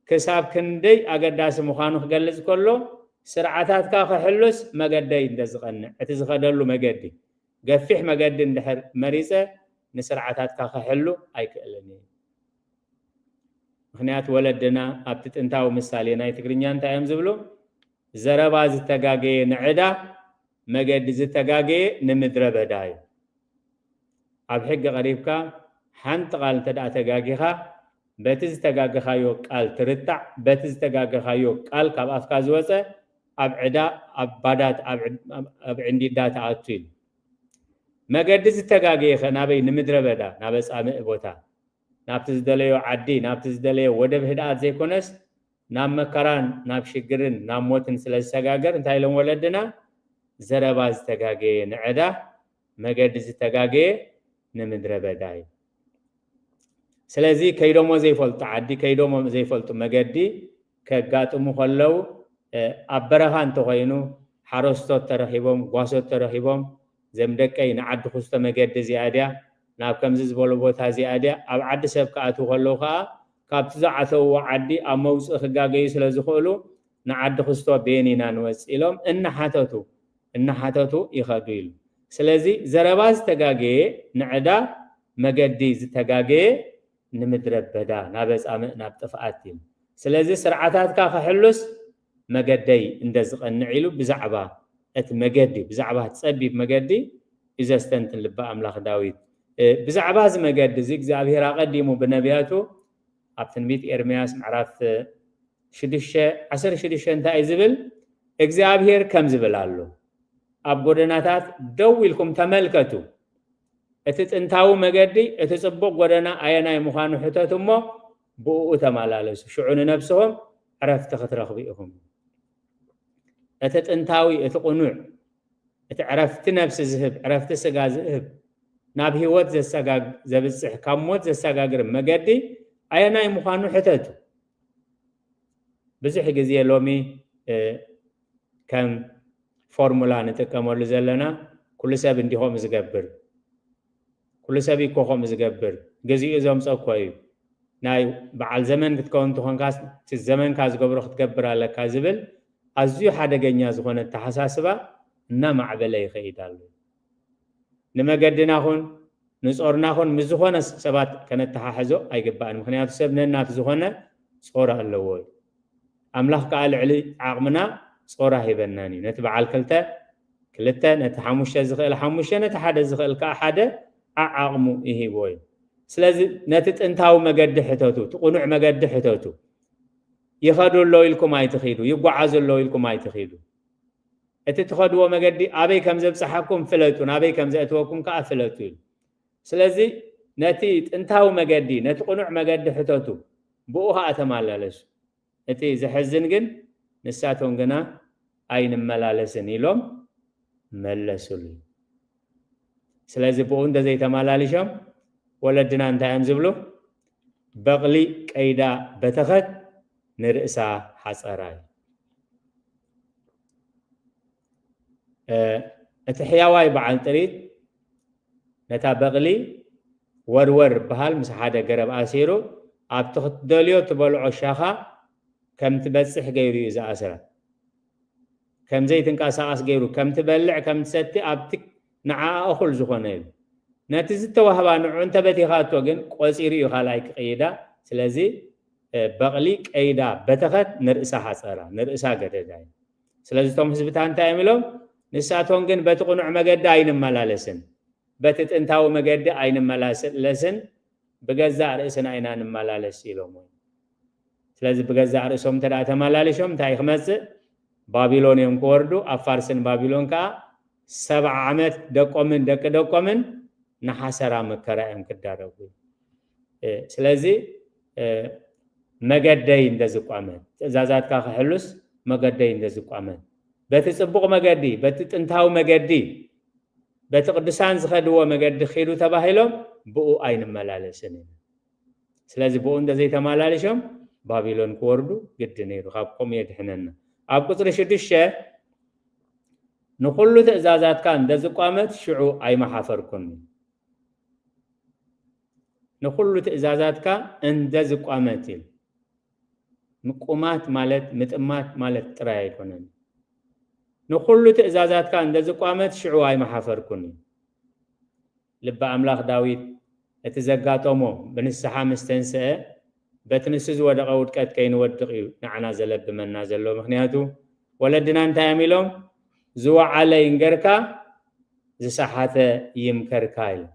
ክሳብ ክንደይ ኣገዳሲ ምዃኑ ክገልጽ ከሎ፣ ስርዓታትካ ክሕሉስ መገደይ እንተ ዝቐንዕ፣ እቲ ዝኸደሉ መገዲ፣ ገፊሕ መገዲ እንድሕር መሪጸ፣ ንስርዓታትካ ክሕሉ ኣይክእልን እየ። ምኽንያቱ ወለድና ኣብቲ ጥንታዊ ምሳሌ ናይ ትግርኛ እንታይ እዮም ዝብሉ? ዘረባ ዝተጋገየ ንዕዳ፣ መገዲ ዝተጋገየ ንምድረ በዳ እዩ። ኣብ ሕጊ ቀሪብካ ሓንቲ ቃል እንተ ደኣ ተጋጊኻ፣ በቲ ዝተጋገኻዮ ቃል ትርታዕ፣ በቲ ዝተጋገኻዮ ቃል ካብ ኣፍካ ዝወጸ ኣብ ዕዳ፣ ኣብ ባዳት፣ ኣብ ዕድ-፣ ኣብ፣ ኣብ ዕንዲዳ ትኣቱ ኢሉ። መገዲ ዝተጋገየ ኸ ናበይ? ንምድረ በዳ፣ ናብ ኣጻምእ ቦታ፣ ናብቲ ዝደለዮ ዓዲ፣ ናብቲ ዝደለዮ ወደብ ህድኣት ዘይኮነስ፣ ናብ መከራን ናብ ሽግርን ናብ ሞትን ስለ ዝሰጋገር፣ እንታይ ኢሎም ወለድና? ዘረባ ዝተጋገየ ንዕዳ፣ መገዲ ዝተጋገየ ንምድረ በዳ እዩ። ስለዚ ከይዶሞ ዘይፈልጡ ዓዲ፣ ከይዶሞ ዘይፈልጡ መገዲ ከጋጥሙ ከለዉ፣ እ፣ ኣብ በረኻ እንተኾይኑ፣ ሓረስቶት ተረኺቦም፣ ጓሶት ተረኺቦም፣ "ዘም ደቀይ፣ ንዓዲ ክስቶ መገዲ እዚኣ ድያ? ናብ ከምዚ ዝበሎ ቦታ እዚኣ ድያ?" ኣብ ዓዲ ሰብ ክኣትዉ ከለዉ ከኣ፣ ካብቲ ዝኣተውዎ ዓዲ ኣብ መውጽኢ ክጋገዩ ስለ ዝኽእሉ፣ "ንዓዲ ክስቶ በየን ኢና ንወጽእ?" ኢሎም እናሓተቱ፣ እናሓተቱ ይኸዱ ኢሉ። ስለዚ ዘረባ ዝተጋገየ ንዕዳ፣ መገዲ ዝተጋገየ ንምድረ በዳ፣ ናብ ኣጻምእ፣ ናብ ጥፍኣት እዩ። ስለዚ ስርዓታትካ ክሕሉስ መገደይ እንደ ዝቐንዕ ኢሉ ብዛዕባ እቲ መገዲ፣ ብዛዕባ እቲ ጸቢብ መገዲ እዩ ዘስተንትን ልበ ኣምላኽ ዳዊት። እ፣ ብዛዕባ እዚ መገዲ እዚ እግዚኣብሔር ኣቐዲሙ ብነቢያቱ ኣብ ትንቢት ኤርምያስ ምዕራፍ ሽዱሽተ፣ ዓሰርተ ሽዱሽተ እንታይ እዩ ዝብል? እግዚኣብሔር ከም ዝብል ኣሎ፣ "ኣብ ጎደናታት ደው ኢልኩም ተመልከቱ፣ እቲ ጥንታዊ መገዲ፣ እቲ ጽቡቕ ጎደና ኣየናይ ምዃኑ ሕተቱ እሞ ብእኡ ተመላለሱ፣ ሽዑ ንነብስኹም ዕረፍቲ ክትረኽቡ ኢኹም።" እቲ ጥንታዊ፣ እቲ ቅኑዕ፣ እቲ ዕረፍቲ ነብሲ ዝህብ፣ ዕረፍቲ ስጋ ዝህብ፣ ናብ ህይወት ዘሰጋግ-፣ ዘብጽሕ፣ ካብ ሞት ዘሰጋግር መገዲ ኣየናይ ምዃኑ ሕተቱ። ብዙሕ ግዜ ሎሚ፣ እ፣ ከም ፎርሙላ ንጥቀመሉ ዘለና፣ "ኩሉ ሰብ እንዲኾም ዝገብር፣ ኩሉ ሰብ እኮ ከምኡ ዝገብር፣ ግዚኡ ዘምጾ እኮ እዩ፣ ናይ በዓል ዘመን ክትከውን እንተኾንካስ፣ እቲ ዘመንካ ዝገብሮ ክትገብር ኣለካ" ዝብል ኣዝዩ ሓደገኛ ዝኾነ ኣተሓሳስባ እናማዕበለ ይኸይድ ኣሎ። ንመገድና ኹን ንጾርና ኹን ምስ ዝኾነ ሰባት ከነተሓሕዞ ኣይግባእን። ምኽንያቱ ሰብ ነናቱ ዝኾነ ጾር ኣለዎ እዩ። ኣምላኽ ከኣ ልዕሊ ዓቕምና ጾር ኣይበናን እዩ። ነቲ በዓል ክልተ፣ ክልተ፣ ነቲ ሓሙሽተ ዝኽእል ሓሙሽተ፣ ነቲ ሓደ ዝኽእል ከኣ ሓደ ዓዓቕሙ ይሂቦ እዩ። ስለዚ ነቲ ጥንታዊ መገዲ ሕተቱ፣ እቲ ቅኑዕ መገዲ ሕተቱ። ይኸዱ ኣለዉ ኢልኩም ኣይትኺዱ፣ ይጓዓዙ ኣለዉ ኢልኩም ኣይትኺዱ። እቲ ትኸድዎ መገዲ ኣበይ ከም ዘብጽሓኩም ፍለጡ፣ ናበይ ከም ዘእትወኩም ከኣ ፍለጡ ኢሉ። ስለዚ ነቲ ጥንታዊ መገዲ፣ ነቲ ቅኑዕ መገዲ ሕተቱ፣ ብኡ ኸኣ ተመላለሱ። እቲ ዘሕዝን ግን ንሳቶም ግና ኣይንመላለስን ኢሎም መለሱሉ። ስለዚ ብኡ እንተ ዘይተመላሊሾም ወለድና እንታይ እዮም ዝብሉ? "በቕሊ ቀይዳ በተኸት ንርእሳ ሓጸራ" እዩ። እ፣ እቲ ሕያዋይ በዓል ጥሪት ነታ በቕሊ ወርወር በሃል ምስ ሓደ ገረብ ኣሲሩ ኣብቲ ክትደልዮ ትበልዖ ሻኻ ከም ትበጽሕ ገይሩ እዩ ዝኣስራ። ከም ዘይትንቀሳቐስ ገይሩ፣ ከም ትበልዕ፣ ከም ትሰቲ ኣብቲ ንዓኣ እኹል ዝኾነ እዩ። ነቲ ዝተዋህባ ንዑ እንተ በቲኻቶ ግን ቆጺሩ እዩ ካልኣይ ክቕይዳ። ስለዚ፣ እ፣ በቕሊ ቀይዳ በተኸት ንርእሳ ሓጸራ፣ ንርእሳ ገደዳ እዩ። ስለዚ እቶም ህዝብታት እንታይ እዮም ኢሎም? ንሳቶም ግን በቲ ቅኑዕ መገዲ ኣይንመላለስን፣ በቲ ጥንታዊ መገዲ ኣይንመላለስን፣ ብገዛእ ርእስና ኢና ንመላለስ ኢሎም። ስለዚ ብገዛእ ርእሶም እንተ ደኣ ተመላሊሾም እንታይ ክመጽእ? ባቢሎን እዮም ክወርዱ። ኣብ ፋርስን ባቢሎን ከኣ ሰብዓ ዓመት ደቆምን ደቂ ደቆምን ንሓሰራ መከራ እዮም ክዳረጉ። እ፣ ስለዚ፣ እ፣ መገደይ እንደ ዝቋመት፣ ትእዛዛትካ ክሕሉስ መገደይ እንደ ዝቋመት፣ በቲ ጽቡቕ መገዲ፣ በቲ ጥንታዊ መገዲ፣ በቲ ቅዱሳን ዝኸድዎ መገዲ ኺዱ ተባሂሎም ብኡ ኣይንመላለስን ኢና። ስለዚ ብኡ እንተ ዘይተመላሊሾም ባቢሎን ክወርዱ ግዲ ነይሩ። ካብ ከምኡ የድሕነና። ኣብ ቁጽሪ ሽዱሽተ፣ "ንኹሉ ትእዛዛትካ እንደ ዝቋመት ሽዑ ኣይመሓፈርኩን።" ንኹሉ ትእዛዛትካ እንደ ዝቋመት ኢሉ። ምቁማት ማለት ምጥማት ማለት ጥራይ ኣይኮነን። ንኹሉ ትእዛዛትካ እንተ ዝቋመት ሽዑ ኣይመሓፈርኩን እዩ። ልበ ኣምላኽ ዳዊት እቲ ዘጋጠሞ ብንስሓ ምስ ተንስአ በቲ ንሱ ዝወደቐ ውድቀት ከይንወድቕ እዩ ንዓና ዘለብመና ዘሎ። ምኽንያቱ ወለድና እንታይ እዮም ኢሎም? ዝወዓለ ይንገርካ፣ ዝሰሓተ ይምከርካ ኢሎም።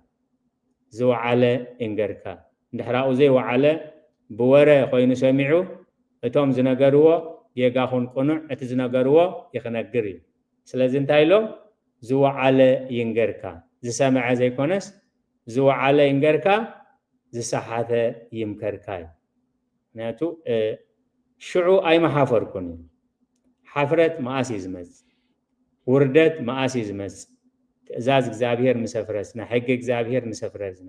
ዝወዓለ ይንገርካ። እንድሕር ኣብኡ ዘይወዓለ ብወረ ኮይኑ ሰሚዑ እቶም ዝነገርዎ ጌጋ ኹን ቅኑዕ እቲ ዝነገርዎ ይኽነግር እዩ። ስለዚ እንታይ ኢሎም? ዝወዓለ ይንገርካ። ዝሰምዐ ዘይኮነስ ዝወዓለ ይንገርካ፣ ዝሰሓተ ይምከርካ እዩ። ምክንያቱ ሽዑ ኣይመሓፈርኩን እዩ። ሓፍረት መኣስ እዩ ዝመጽእ? ውርደት መኣስ እዩ ዝመጽእ? ትእዛዝ እግዚኣብሔር ምስ ኣፍረስና፣ ሕጊ እግዚኣብሔር ምስ ኣፍረስና፣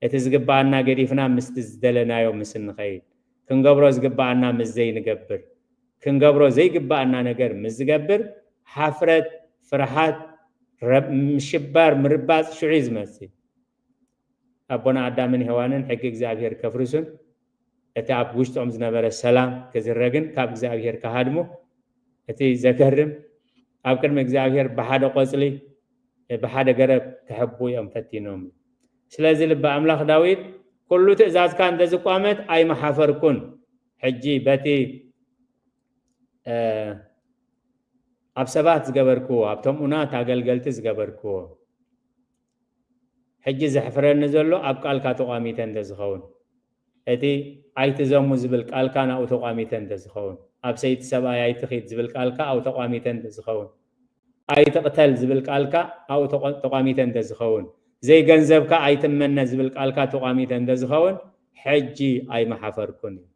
እቲ ዝግባኣና ገዲፍና ምስቲ ዝደለናዮ ምስ እንኸይድ፣ ክንገብሮ ዝግባኣና ምስ ዘይንገብር፣ ክንገብሮ ዘይግባኣና ነገር ምስ ዝገብር፣ ሓፍረት፣ ፍርሓት፣ ምሽባር፣ ምርባጽ ሽዑ እዩ ዝመጽእ። ኣቦና ኣዳምን ሄዋንን ሕጊ እግዚኣብሔር ከፍርሱን እቲ ኣብ ውሽጦም ዝነበረ ሰላም ክዝረግን ካብ እግዚኣብሔር ክሃድሙ፣ እቲ ዘገርም፣ ኣብ ቅድሚ እግዚኣብሔር ብሓደ ቆጽሊ ብሓደ ገረብ ክሕቡ እዮም ፈቲኖም። ስለዚ ልቢ ኣምላኽ ዳዊት፣ ኩሉ ትእዛዝካ እንተ ዝቋመት ኣይመሓፈርኩን። ሕጂ በቲ ኣብ ሰባት ዝገበርክዎ፣ ኣብቶም ኡናት ኣገልገልቲ ዝገበርክዎ፣ ሕጂ ዘሕፍረኒ ዘሎ ኣብ ቃልካ ተቋሚተ እንተ ዝኸውን፣ እቲ ኣይትዘሙ ዝብል ቃልካ ናብኡ ተቋሚተ እንተ ዝኸውን፣ ኣብ ሰይቲ ሰብኣይ ኣይትኺድ ዝብል ቃልካ ኣብኡ ተቋሚተ እንተ ዝኸውን፣ ኣይትቕተል ዝብል ቃልካ ኣብኡ ተቋሚተ እንተ ዝኸውን፣ ዘይገንዘብካ ኣይትመነ ዝብል ቃልካ ተቋሚተ እንተ ዝኸውን፣ ሕጂ ኣይመሓፈርኩን እዩ።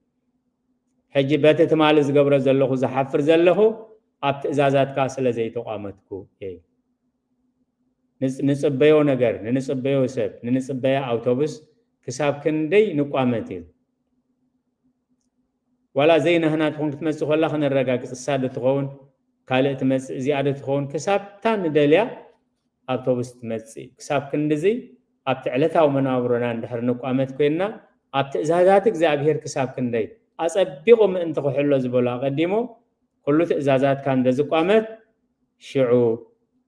ሕጂ በቲ ትማሊ ዝገብሮ ዘለኹ ዝሓፍር ዘለኹ ኣብ ትእዛዛትካ ስለ ዘይተቋመትኩ እየ። ንጽበዮ ነገር፣ ንንጽበዮ ሰብ፣ ንንጽበያ ኣውቶቡስ ክሳብ ክንደይ ንቋመት እዩ። ዋላ ዘይናህና ትኾን ክትመጽእ ከላ ክነረጋግጽ፣ እሳ ዶ ትኸውን፣ ካልእ ትመጽእ፣ እዚኣ ዶ ትኸውን፣ ክሳብ እታ ንደልያ ኣውቶቡስ ትመጽእ። ክሳብ ክንድዚ ኣብቲ ዕለታዊ መናብሮና እንድሕር ንቋመት ኮይንና፣ ኣብ ትእዛዛት እግዚኣብሔር ክሳብ ክንደይ ኣጸቢቑ ምእንቲ ክሕሎ ዝበሎ ኣቐዲሞ፣ ኩሉ ትእዛዛትካ እንደ ዝቋመት ሽዑ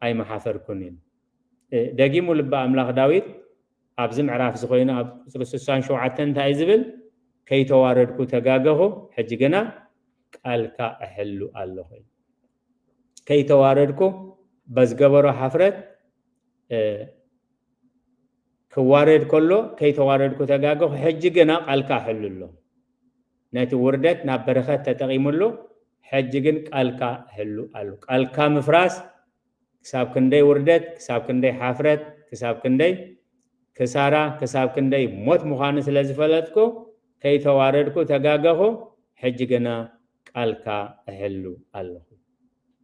ኣይመሓፈርኩን እዩ። ደጊሙ ልቢ ኣምላኽ ዳዊት ኣብዚ ምዕራፍ እዚ ኮይኑ ኣብ ቁጽሪ ስሳን ሸውዓተን እንታይ እዩ ዝብል? ከይተዋረድኩ ተጋገኹ፣ ሕጂ ግና ቃልካ እሕሉ ኣለኹ። ከይተዋረድኩ በዝገበሮ ሓፍረት ክዋረድ ከሎ ከይተዋረድኩ ተጋገኹ፣ ሕጂ ግና ቃልካ እሕሉ ኣሎ። ነቲ ውርደት ናብ በረኸት ተጠቒምሉ፣ ሕጂ ግን ቃልካ እሕሉ ኣሎ። ቃልካ ምፍራስ ክሳብ ክንደይ ውርደት፣ ክሳብ ክንደይ ሓፍረት፣ ክሳብ ክንደይ ክሳራ፣ ክሳብ ክንደይ ሞት ምዃኑ ስለ ዝፈለጥኩ፣ ከይተዋረድኩ ተጋገኹ፣ ሕጂ ግና ቃልካ እሕሉ ኣለኹ።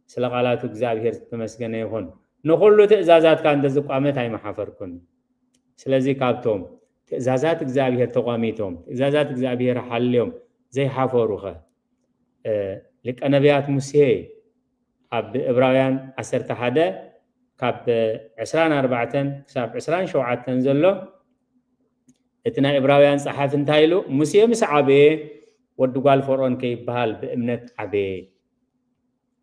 ስለ ቃላቱ እግዚኣብሔር ዝተመስገነ ይኹን። ንኹሉ ትእዛዛትካ እንተ ዝቋመት ኣይመሓፈርኩን። ስለዚ ካብቶም ትእዛዛት እግዚኣብሔር ተቋሚቶም፣ ትእዛዛት እግዚኣብሔር ሓልዮም ዘይሓፈሩኸ? ሊቀ ነቢያት ሙሴ ኣብ ዕብራውያን ዓሰርተ ሓደ ካብ ዕስራን ኣርባዕተን ክሳብ ዕስራን ሸውዓተን ዘሎ እቲ ናይ ዕብራውያን ጸሓፊ እንታይ ኢሉ? ሙሴ ምስ ዓበየ ወዲ ጓል ፈርዖን ከይበሃል ብእምነት ዓበየ።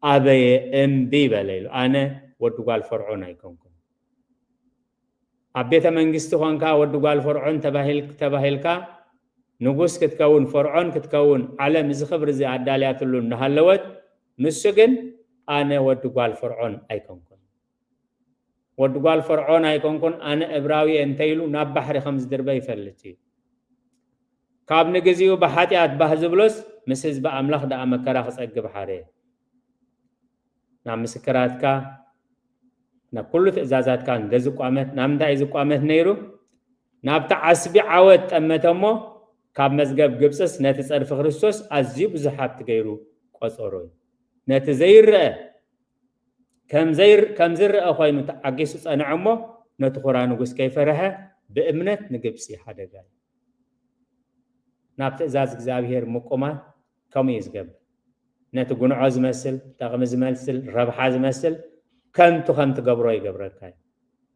ኣበየ፣ እምቢ በለ ኢሉ። ኣነ ወዲ ጓል ፈርዖን ኣይኮንኩን። ኣብ ቤተ መንግስቲ ኾንካ ወዲ ጓል ፈርዖን ተባሂል-፣ ተባሂልካ ንጉስ ክትከውን፣ ፈርዖን ክትከውን ዓለም እዚ ክብሪ እዚ ኣዳልያትሉ እናሃለወት፣ ንሱ ግን ኣነ ወዲ ጓል ፈርዖን ኣይኮንኩን። ወዲ ጓል ፈርዖን ኣይኮንኩን፣ ኣነ እብራዊ እየ እንተኢሉ ናብ ባሕሪ ከም ዝድርበ ይፈልጥ እዩ። ካብ ንግዚኡ ብሓጢኣት ባህ ዝብሎስ ምስ ህዝቢ ኣምላኽ ደኣ መከራ ክጸግብ ሓረየ። ናብ ምስክራትካ፣ ናብ ኩሉ ትእዛዛትካ እንደ ዝቋመት፣ ናብ ምንታይ እዩ ዝቋመት ነይሩ? ናብቲ ዓስቢ ዓወት ጠመተ እሞ፣ ካብ መዝገብ ግብጽስ ነቲ ጸርፊ ክርስቶስ ኣዝዩ ብዙሕ ሃብቲ ገይሩ ቆጸሮ እዩ። ነቲ ዘይረአ፣ ከም ዘይር-፣ ከም ዝረአ ኮይኑ ተዓጊሱ ጸንዐ እሞ፣ ነቲ ኹራ ንጉስ ከይፈርሐ ብእምነት ንግብጺ ሓደጋ እዩ። ናብ ትእዛዝ እግዚኣብሔር ምቁማት ከምኡ እዩ ዝገብር። ነቲ ጉንዖ ዝመስል፣ ጠቕሚ ዝመስል፣ ረብሓ ዝመስል ከንቱ ከም ትገብሮ ይገብረካ እዩ።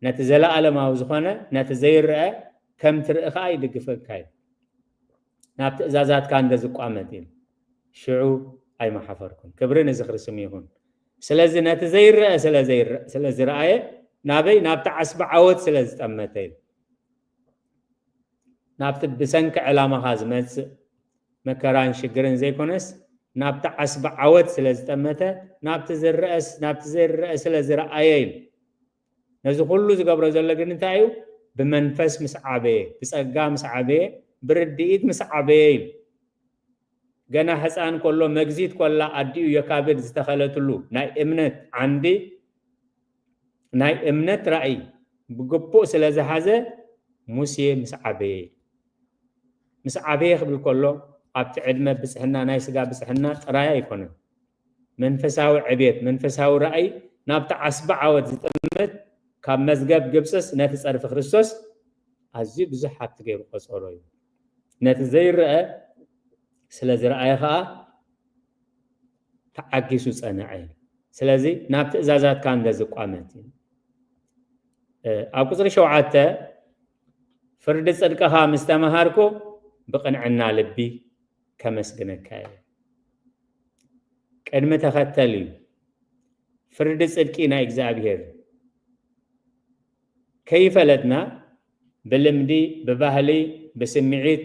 ነቲ ዘለኣለማዊ ዝኾነ፣ ነቲ ዘይረአ ከም ትርኢ ከኣ ይድግፈካ እዩ። ናብ ትእዛዛትካ እንደ ዝቋመት እዩ። ሽዑ ኣይመሓፈርኩን። ክብሪ ንዝኽሪ ስሙ ይኹን። ስለዚ ነቲ ዘይረአ ስለ ዘይረ- ስለ ዝረኣየ ናበይ ናብቲ ዓስቢ ዓወት ስለ ዝጠመተ እዩ። ናብቲ ብሰንኪ ዕላማኻ ዝመጽእ መከራን ሽግርን ዘይኮነስ ናብቲ ዓስቢ ዓወት ስለ ዝጠመተ ናብቲ ዝረአስ ናብቲ ዘይረአ ስለ ዝረኣየ እዩ። ነዚ ኩሉ ዝገብሮ ዘሎ ግን እንታይ እዩ? ብመንፈስ ምስ ዓበየ፣ ብጸጋ ምስ ዓበየ፣ ብርድኢት ምስ ዓበየ እዩ። ገና ህፃን ከሎ መግዚት ኮላ ኣዲኡ የካብድ ዝተኸለትሉ ናይ እምነት ዓንዲ ናይ እምነት ራእይ ብግቡእ ስለ ዝሓዘ ሙሴ ምስ ዓበየ ምስ ዓበየ ክብል ከሎ ኣብቲ ዕድመ ብፅሕና ናይ ስጋ ብፅሕና ጥራይ ኣይኮነን። መንፈሳዊ ዕቤት መንፈሳዊ ራእይ ናብቲ ዓስቢ ዓወት ዝጥምት ካብ መዝገብ ግብፅስ ነቲ ፀርፊ ክርስቶስ ኣዝዩ ብዙሕ ሃብቲ ገይሩ ቆፀሮ እዩ። ነቲ ዘይረአ ስለ ዝረኣየ ከዓ ተዓጊሱ ፀንዐ። ስለዚ ናብ ትእዛዛትካ እንደ ዝቋመት እዩ። ኣብ ቁፅሪ ሸውዓተ ፍርዲ ፅድቅኻ ምስ ተምሃርኩ ብቕንዕና ልቢ ከመስግነካ እየ። ቅድሚ ተኸተል እዩ። ፍርዲ ፅድቂ ናይ እግዚኣብሔር ከይፈለጥና ብልምዲ ብባህሊ ብስምዒት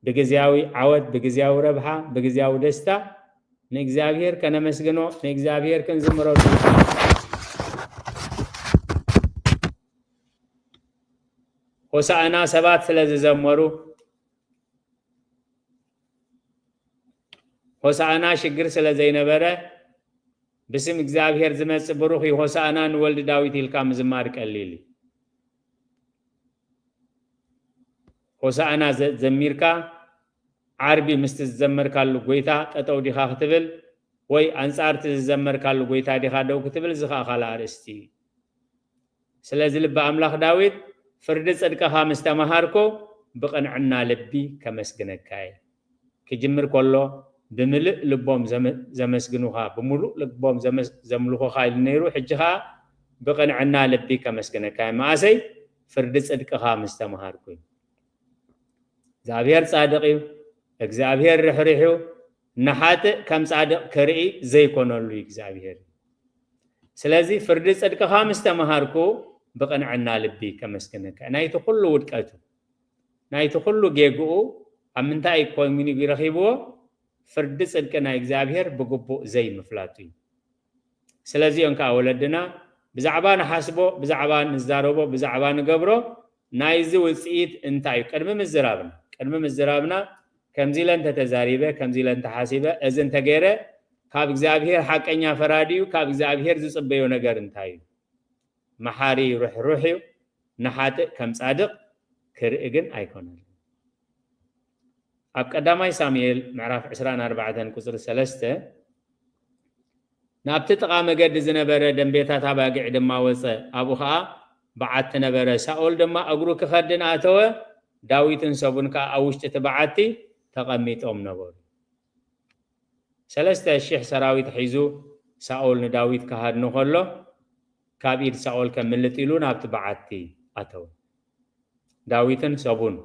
ብግዝያዊ ዓወት ብግዝያዊ ረብሓ ብግዝያዊ ደስታ ንእግዚኣብሔር ከነመስግኖ ንእግዚኣብሔር ክንዝምረሉ ሆሳእና ሰባት ስለ ዝዘመሩ ሆሳእና ሽግር ስለ ዘይነበረ ብስም እግዚኣብሔር ዝመጽእ ብሩኽ እዩ ሆሳእና ንወልዲ ዳዊት ኢልካ ምዝማር ቀሊል እዩ። ሆሳእና ዘ- ዘሚርካ ዓርቢ ምስቲ ዝዘመርካሉ ጎይታ ጠጠው ዲኻ ክትብል ወይ ኣንጻርቲ ዝዘመርካሉ ጎይታ ዲኻ ደው ክትብል እዚ ኸኣ ካልእ ኣርእስቲ እዩ። ስለዚ ልቢ ኣምላኽ ዳዊት ፍርዲ ጽድቅኻ ምስ ተመሃርኩ ብቕንዕና ልቢ ከመስግነካ እየ። ክጅምር ከሎ ብምልእ ልቦም ዘመ- ዘመስግኑኻ ብምሉእ ልቦም ዘመስ- ዘምልኹኻ ኢሉ ነይሩ። ሕጂ ኸኣ ብቕንዕና ልቢ ከመስግነካ እየ። መኣሰይ ፍርዲ ጽድቅኻ ምስ ተመሃርኩ እዩ። እግዚኣብሔር ጻድቕ እዩ። እግዚኣብሔር ርሕሪሕ እዩ። ንሓጥእ ከም ጻድቕ ክርኢ ዘይኮነሉ እዩ እግዚኣብሔር። ስለዚ ፍርዲ ጽድቅኻ ምስ ተመሃርኩ ብቕንዕና ልቢ ከመስግነካ። ናይቲ ኩሉ ውድቀቱ ናይቲ ኩሉ ጌግኡ ኣብ ምንታይ ኮይኑ ረኺብዎ? ፍርዲ ጽድቂ ናይ እግዚኣብሔር ብግቡእ ዘይምፍላጡ እዩ። ስለዚኦም ከዓ ወለድና ብዛዕባ ንሓስቦ ብዛዕባ ንዛረቦ ብዛዕባ ንገብሮ ናይዚ ውፅኢት እንታይ እዩ ቅድሚ ምዝራብና ቅድሚ ምዝራብና ከምዚ ኢለ እንተተዛሪበ ከምዚ ኢለ እንተሓሲበ እዚ እንተገይረ ካብ እግዚኣብሔር ሓቀኛ ፈራዲ እዩ ካብ እግዚኣብሔር ዝፅበዮ ነገር እንታይ እዩ? መሓሪ ርሕሩሕ እዩ። ንሓጥእ ከም ጻድቕ ክርኢ ግን ኣይኮነን። ኣብ ቀዳማይ ሳሙኤል ምዕራፍ ዕስራን ኣርባዕተን ቁጽሪ ሰለስተ ናብቲ ጥቓ መገዲ ዝነበረ ደንቤታት ኣባጊዕ ድማ ወጸ። ኣብኡ ኸኣ በዓቲ ነበረ። ሳኦል ድማ እግሩ ክኸድን ኣተወ። ዳዊትን ሰቡን ከኣ ኣብ ውሽጢ እቲ በዓቲ ተቐሚጦም ነበሩ። ሰለስተ ሽሕ ሰራዊት ሒዙ ሳኦል ንዳዊት ክሃድኖ ከሎ ካብ ኢድ ሳኦል ከምልጥ ኢሉ ናብቲ በዓቲ ኣተወ። ዳዊትን ሰቡን።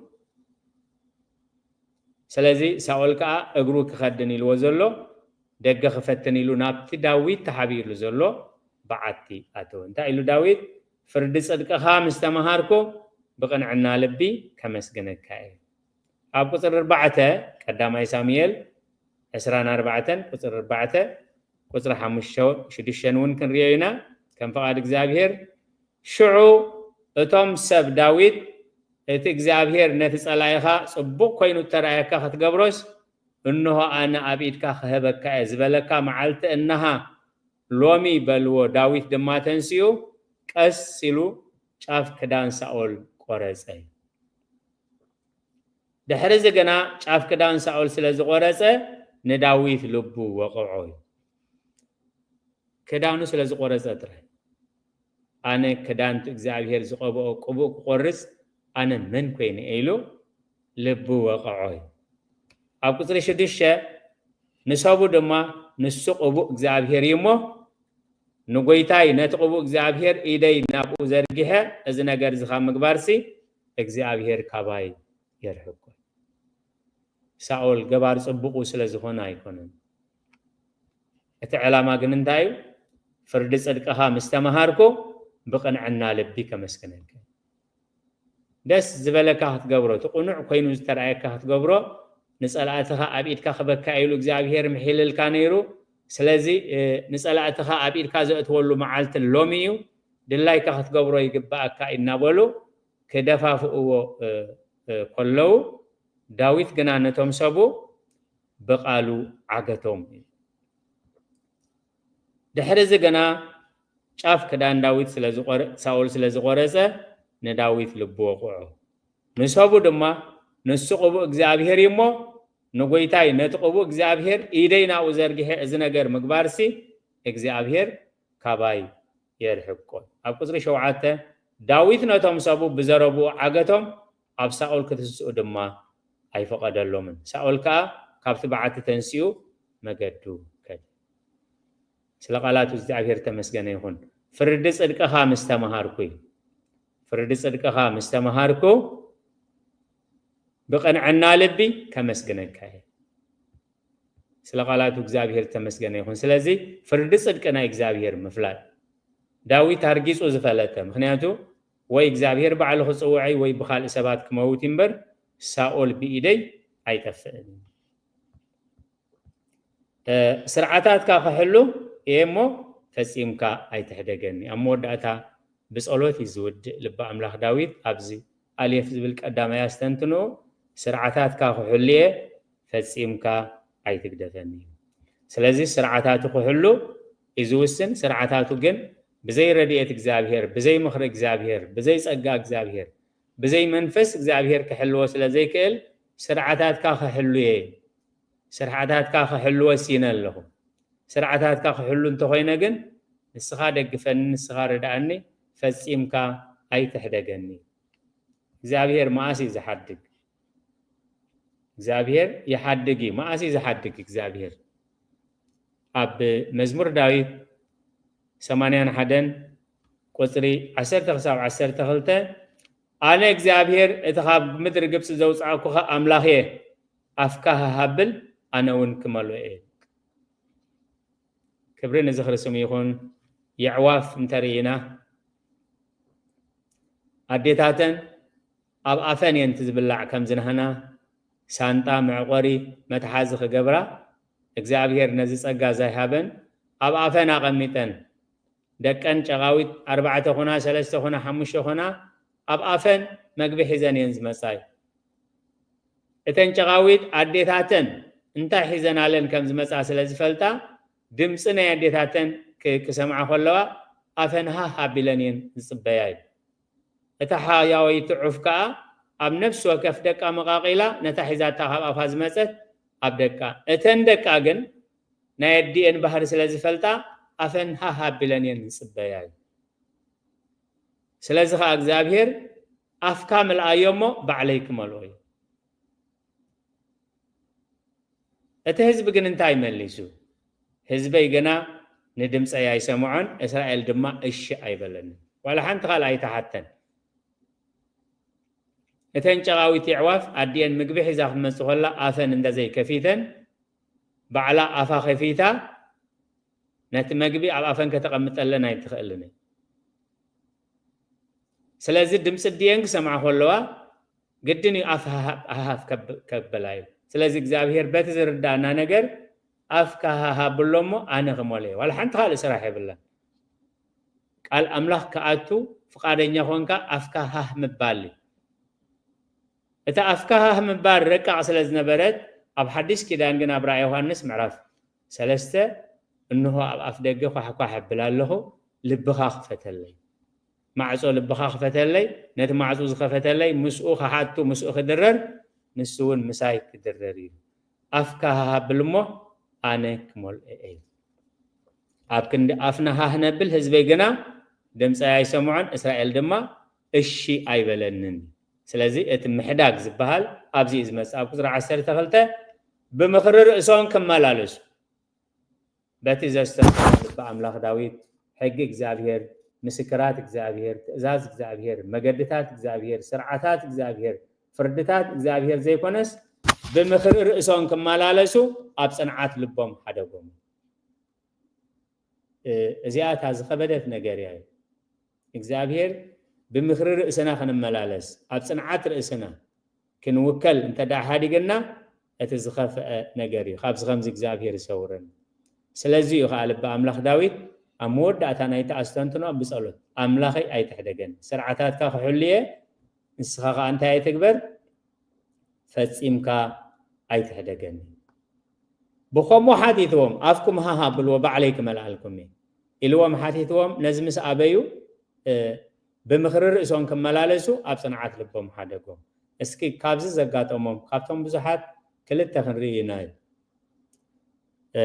ስለዚ ሳኦል ከዓ እግሩ ክኸድን ኢልዎ ዘሎ ደገ ክፈትን ኢሉ ናብቲ ዳዊት ተሓቢእሉ ዘሎ በዓቲ ኣተወ። እንታይ ኢሉ ዳዊት? ፍርዲ ጽድቅኻ ምስ ተመሃርኩ ብቕንዕና ልቢ ከመስግነካ እየ። ኣብ ቁፅሪ ኣርባዕተ ቀዳማይ ሳሙኤል ዕስራን ኣርባዕተን ቁፅሪ ኣርባዕተ ቁፅሪ ሓሙሽተ ሽዱሽተን እውን ክንሪኦ ኢና። ከም ፍቓድ እግዚኣብሔር ሽዑ እቶም ሰብ ዳዊት እቲ እግዚኣብሔር ነቲ ጸላኢኻ ጽቡቕ ኮይኑ እተረኣየካ ክትገብሮስ እንሆ ኣነ ኣብ ኢድካ ክህበካ እየ ዝበለካ መዓልቲ እንሃ ሎሚ በልዎ። ዳዊት ድማ ተንሲኡ ቀስ ኢሉ ጫፍ ክዳን ሳኦል ቆረጸ። ድሕሪ እዚ ግና ጫፍ ክዳን ሳኦል ስለ ዝቆረጸ ንዳዊት ልቡ ወቕዖ እዩ። ክዳኑ ስለ ዝቆረጸ ጥራይ ኣነ ክዳን እግዚኣብሔር ዝቐብኦ ቅቡእ ክቆርጽ ኣነ መን ኮይነ ኢሉ ልቡ ወቕዖ እዩ። ኣብ ቁፅሪ ሽዱሽተ ንሰቡ ድማ ንሱ ቅቡእ እግዚኣብሔር እዩ እሞ ንጎይታይ ነቲ ቅቡእ እግዚኣብሔር ኢደይ ናብኡ ዘርጊሐ እዚ ነገር እዚ ካብ ምግባርሲ እግዚኣብሔር ካባይ የርሕቆ። ሳኦል ገባር ጽቡቑ ስለ ዝኾነ ኣይኮነን። እቲ ዕላማ ግን እንታይ እዩ? ፍርዲ ጽድቅኻ ምስ ተመሃርኩ ብቕንዕና ልቢ ከመስግነካ። ደስ ዝበለካ ክትገብሮ፣ እቲ ቅኑዕ ኮይኑ ዝተረኣየካ ክትገብሮ፣ ንጸላእትኻ ኣብ ኢድካ ክበካ ኢሉ እግዚኣብሔር ምሒልልካ ነይሩ። ስለዚ፣ እ፣ ንጸላእትኻ ኣብ ኢድካ ዘእትወሉ መዓልቲ ሎሚ እዩ። ድላይካ ክትገብሮ ይግብኣካ እናበሉ ክደፋፍእዎ፣ እ፣ እ፣ ከለዉ፣ ዳዊት ግና ነቶም ሰቡ ብቓሉ ዓገቶም። ድሕሪ እዚ ግና ጫፍ ክዳን ዳዊት ስለ ዝቖረ-፣ ሳኦል ስለ ዝቖረጸ፣ ንዳዊት ልቡ ወቕዖ። ንሰቡ ድማ፣ "ንሱ ቅቡእ እግዚኣብሔር እዩ እሞ፣ ንጎይታይ ነቲ ቅቡእ እግዚኣብሔር ኢደይ ናብኡ ዘርጊሐ እዚ ነገር ምግባርሲ፣ እግዚኣብሔር ካባይ የርሕቆ።" ኣብ ቁጽሪ ሸውዓተ፣ ዳዊት ነቶም ሰቡ ብዘረብኡ ዓገቶም፣ ኣብ ሳኦል ክትስኡ ድማ ኣይፈቐደሎምን። ሳኦል ከኣ ካብቲ በዓቲ ተንሲኡ መገዱ ከደ። ስለ ቃላቱ እግዚኣብሔር ተመስገነ ይኹን። ፍርዲ ጽድቅኻ ምስ ተመሃርኩ እዩ። ፍርዲ ጽድቅኻ ምስ ተመሃርኩ፣ ብቕንዕና ልቢ ከመስግነካ እየ። ስለ ቃላቱ እግዚኣብሔር ተመስገነ ይኹን። ስለዚ ፍርዲ ጽድቂ ናይ እግዚኣብሔር ምፍላጥ፣ ዳዊት ኣርጊጹ ዝፈለጠ፣ ምኽንያቱ ወይ እግዚኣብሔር ባዕሉ ክጽውዐይ ወይ ብኻልእ ሰባት ክመውት እምበር፣ ሳኦል ብኢደይ ኣይጠፍእን። እ፣ ስርዓታትካ ክሕሉ እየ እሞ፣ ፈጺምካ ኣይትሕደገኒ። ኣብ መወዳእታ ብጸሎት እዩ ዝውድእ። ልቢ ኣምላኽ ዳዊት ኣብዚ ኣሌፍ ዝብል ቀዳማይ ኣስተንትኖ፣ "ስርዓታትካ ክሕሉ እየ፣ ፈጺምካ ኣይትግደፈኒ።" ስለዚ ስርዓታቱ ክሕሉ እዩ ዝውስን። ስርዓታቱ ግን ብዘይ ረድኤት እግዚኣብሔር፣ ብዘይ ምኽሪ እግዚኣብሔር፣ ብዘይ ጸጋ እግዚኣብሔር፣ ብዘይ መንፈስ እግዚኣብሔር ክሕልዎ ስለ ዘይክእል፣ "ስርዓታትካ ክሕሉ እየ፣ ስርዓታትካ ክሕሉ ወሲነ ኣለኹ። ስርዓታትካ ክሕሉ እንተኾይነ ግን፣ ንስኻ ደግፈኒ፣ ንስኻ ርድኣኒ፣ ፈጺምካ ኣይትሕደገኒ።" እግዚኣብሔር መኣስ እዩ ዝሓድግ? እግዚኣብሔር ይሓድግ እዩ። መኣስ እዩ ዝሓድግ እግዚኣብሔር? ኣብ መዝሙር ዳዊት ሰማንያን ሓደን ቁጽሪ ዓሰርተ ክሳብ ዓሰርተ ክልተ፣ "ኣነ እግዚኣብሔር እቲ ካብ ምድሪ ግብጺ ዘውጻእኩኻ ኣምላኽ እየ፣ ኣፍካ ሃሃብል ኣነ እውን ክመልኦ እየ።" ክብሪ ንዝኽሪ ስሙ ይኹን። የዕዋፍ እንተርኢና፣ ኣዴታተን ኣብ ኣፈን እየን እቲ ዝብላዕ፣ ከምዚ ናህና ሳንጣ፣ መዕቆሪ፣ መትሓዚ ክገብራ እግዚኣብሔር ነዚ ጸጋ ዘይሃበን ኣብ ኣፈን ኣቐሚጠን፣ ደቀን ጨቓዊት ኣርባዕተ ኹና፣ ሰለስተ ኹና፣ ሓሙሽተ ኹና፣ ኣብ ኣፈን መግቢ ሒዘን እየን ዝመጻይ። እተን ጨቓዊት ኣዴታተን እንታይ ሒዘናለን ከም ዝመጻ ስለ ዝፈልጣ፣ ድምጺ ናይ ኣዴታተን ክ-፣ ክሰምዓ ከለዋ ኣፈን ሃህ ኣቢለን እየን ዝጽበያ እዩ። እታ ሓያወይቲ ዑፍ ከኣ ኣብ ነፍሲ ወከፍ ደቃ መቓቒላ ነታ ሒዛታ ካብ ኣፋ ዝመጸት ኣብ ደቃ። እተን ደቃ ግን ናይ ኣዲኤን ባህሪ ስለ ዝፈልጣ ኣፈን ሃህ ኣቢለን እየን ዝጽበያ እዩ። ስለዚ ኸኣ እግዚኣብሔር፣ "ኣፍካ ምልኣዮ እሞ ባዕለይ ክመልኦ እዩ።" እቲ ህዝቢ ግን እንታይ መሊሱ? "ህዝበይ ግና ንድምፀይ ኣይሰምዖን፣ እስራኤል ድማ እሺ ኣይበለንን። ዋላ ሓንቲ ካልእ ኣይተሓተን። እተን ጨቓዊት የዕዋፍ ኣዲኤን ምግቢ ሒዛ ክትመጽእ ከላ ኣፈን እንተዘይከፊተን፣ ባዕላ ኣፋ ከፊታ ነቲ መግቢ ኣብ ኣፈን ከተቐምጠለን ኣይትኽእልን እያ። ስለዚ ድምፂ ኣዲኤን ክሰምዓ ከለዋ ግድን እዩ ኣፍ ሃሃ-፣ ሃሃፍ ከብ-፣ ከበላ እዩ። ስለዚ እግዚኣብሔር በቲ ዝርዳእና ነገር ኣፍካ ሃሃ ብሎ እሞ ኣነ ክመልኦ እየ። ዋላ ሓንቲ ካልእ ስራሕ የብላን። ቃል ኣምላኽ ክኣቱ ፍቓደኛ ኮንካ ኣፍካ ሃህ ምባል እዩ። እቲ ኣፍካ ሃህ ምባል ረቃቕ ስለ ዝነበረት፣ ኣብ ሓድሽ ኪዳን ግን ኣብ ራእይ ዮሃንስ ምዕራፍ ሰለስተ፣ "እንሆ ኣብ ኣፍ ደገ ኳሕኳሕ እብል ኣለኹ፣ ልብኻ ክፈተለይ። ማዕጾ ልብኻ ክፈተለይ፣ ነቲ ማዕጾ ዝኸፈተለይ ምስኡ ክሓቱ፣ ምስኡ ክድረር፣ ንሱ እውን ምሳይ ክድረር እዩ። ኣፍካ ሃህ ኣብል እሞ ኣነ ክመልኦ እየ። ኣብ ክንዲ ኣፍና ሃህ ነብል፣ ህዝበይ ግና ድምፀይ ኣይሰምዖን፣ እስራኤል ድማ እሺ ኣይበለንን። ስለዚ እቲ ምሕዳግ ዝበሃል ኣብዚ እዩ ዝመጽእ። ኣብ ቁጽሪ ዓሰርተ ክልተ፣ ብምኽሪ ርእሶም ክመላለሱ፣ በቲ ዘስተብሃለ ልቢ ኣምላኽ ዳዊት፣ ሕጊ እግዚኣብሔር፣ ምስክራት እግዚኣብሔር፣ ትእዛዝ እግዚኣብሔር፣ መገድታት እግዚኣብሔር፣ ስርዓታት እግዚኣብሔር፣ ፍርድታት እግዚኣብሔር ዘይኮነስ፣ ብምኽሪ ርእሶም ክመላለሱ ኣብ ጽንዓት ልቦም ሓደጎም። እዚኣ እታ ዝኸበደት ነገር እያ። እግዚኣብሔር ብምኽሪ ርእስና ክንመላለስ፣ ኣብ ጽንዓት ርእስና ክንውከል እንተ ደኣ ሓዲግና፣ እቲ ዝኸፍአ ነገር እዩ። ካብዚ ከምዚ እግዚኣብሔር ይሰውረን። ስለዚ እዩ ከኣ ልቢ ኣምላኽ ዳዊት ኣብ መወዳእታ ናይቲ ኣስተንትኖ ብጸሎት፣ ኣምላኸይ ኣይትሕደገን፣ ስርዓታትካ ክሕሉ እየ፣ ንስኻ ከኣ እንታይ ኣይትግበር፣ ፈጺምካ ኣይትሕደገኒ። ብኸምኡ ሓቲትዎም፣ ኣፍኩም ሃህ ኣብልዎ፣ ባዕለይ ክመልኣልኩም እየ ኢልዎም ሓቲትዎም። ነዚ ምስ ኣበዩ፣ እ፣ ብምኽሪ ርእሶም ክመላለሱ ኣብ ጽንዓት ልቦም ሓደጎም። እስኪ ካብዚ ዘጋጠሞም፣ ካብቶም ብዙሓት ክልተ ክንርኢ ኢና። እ፣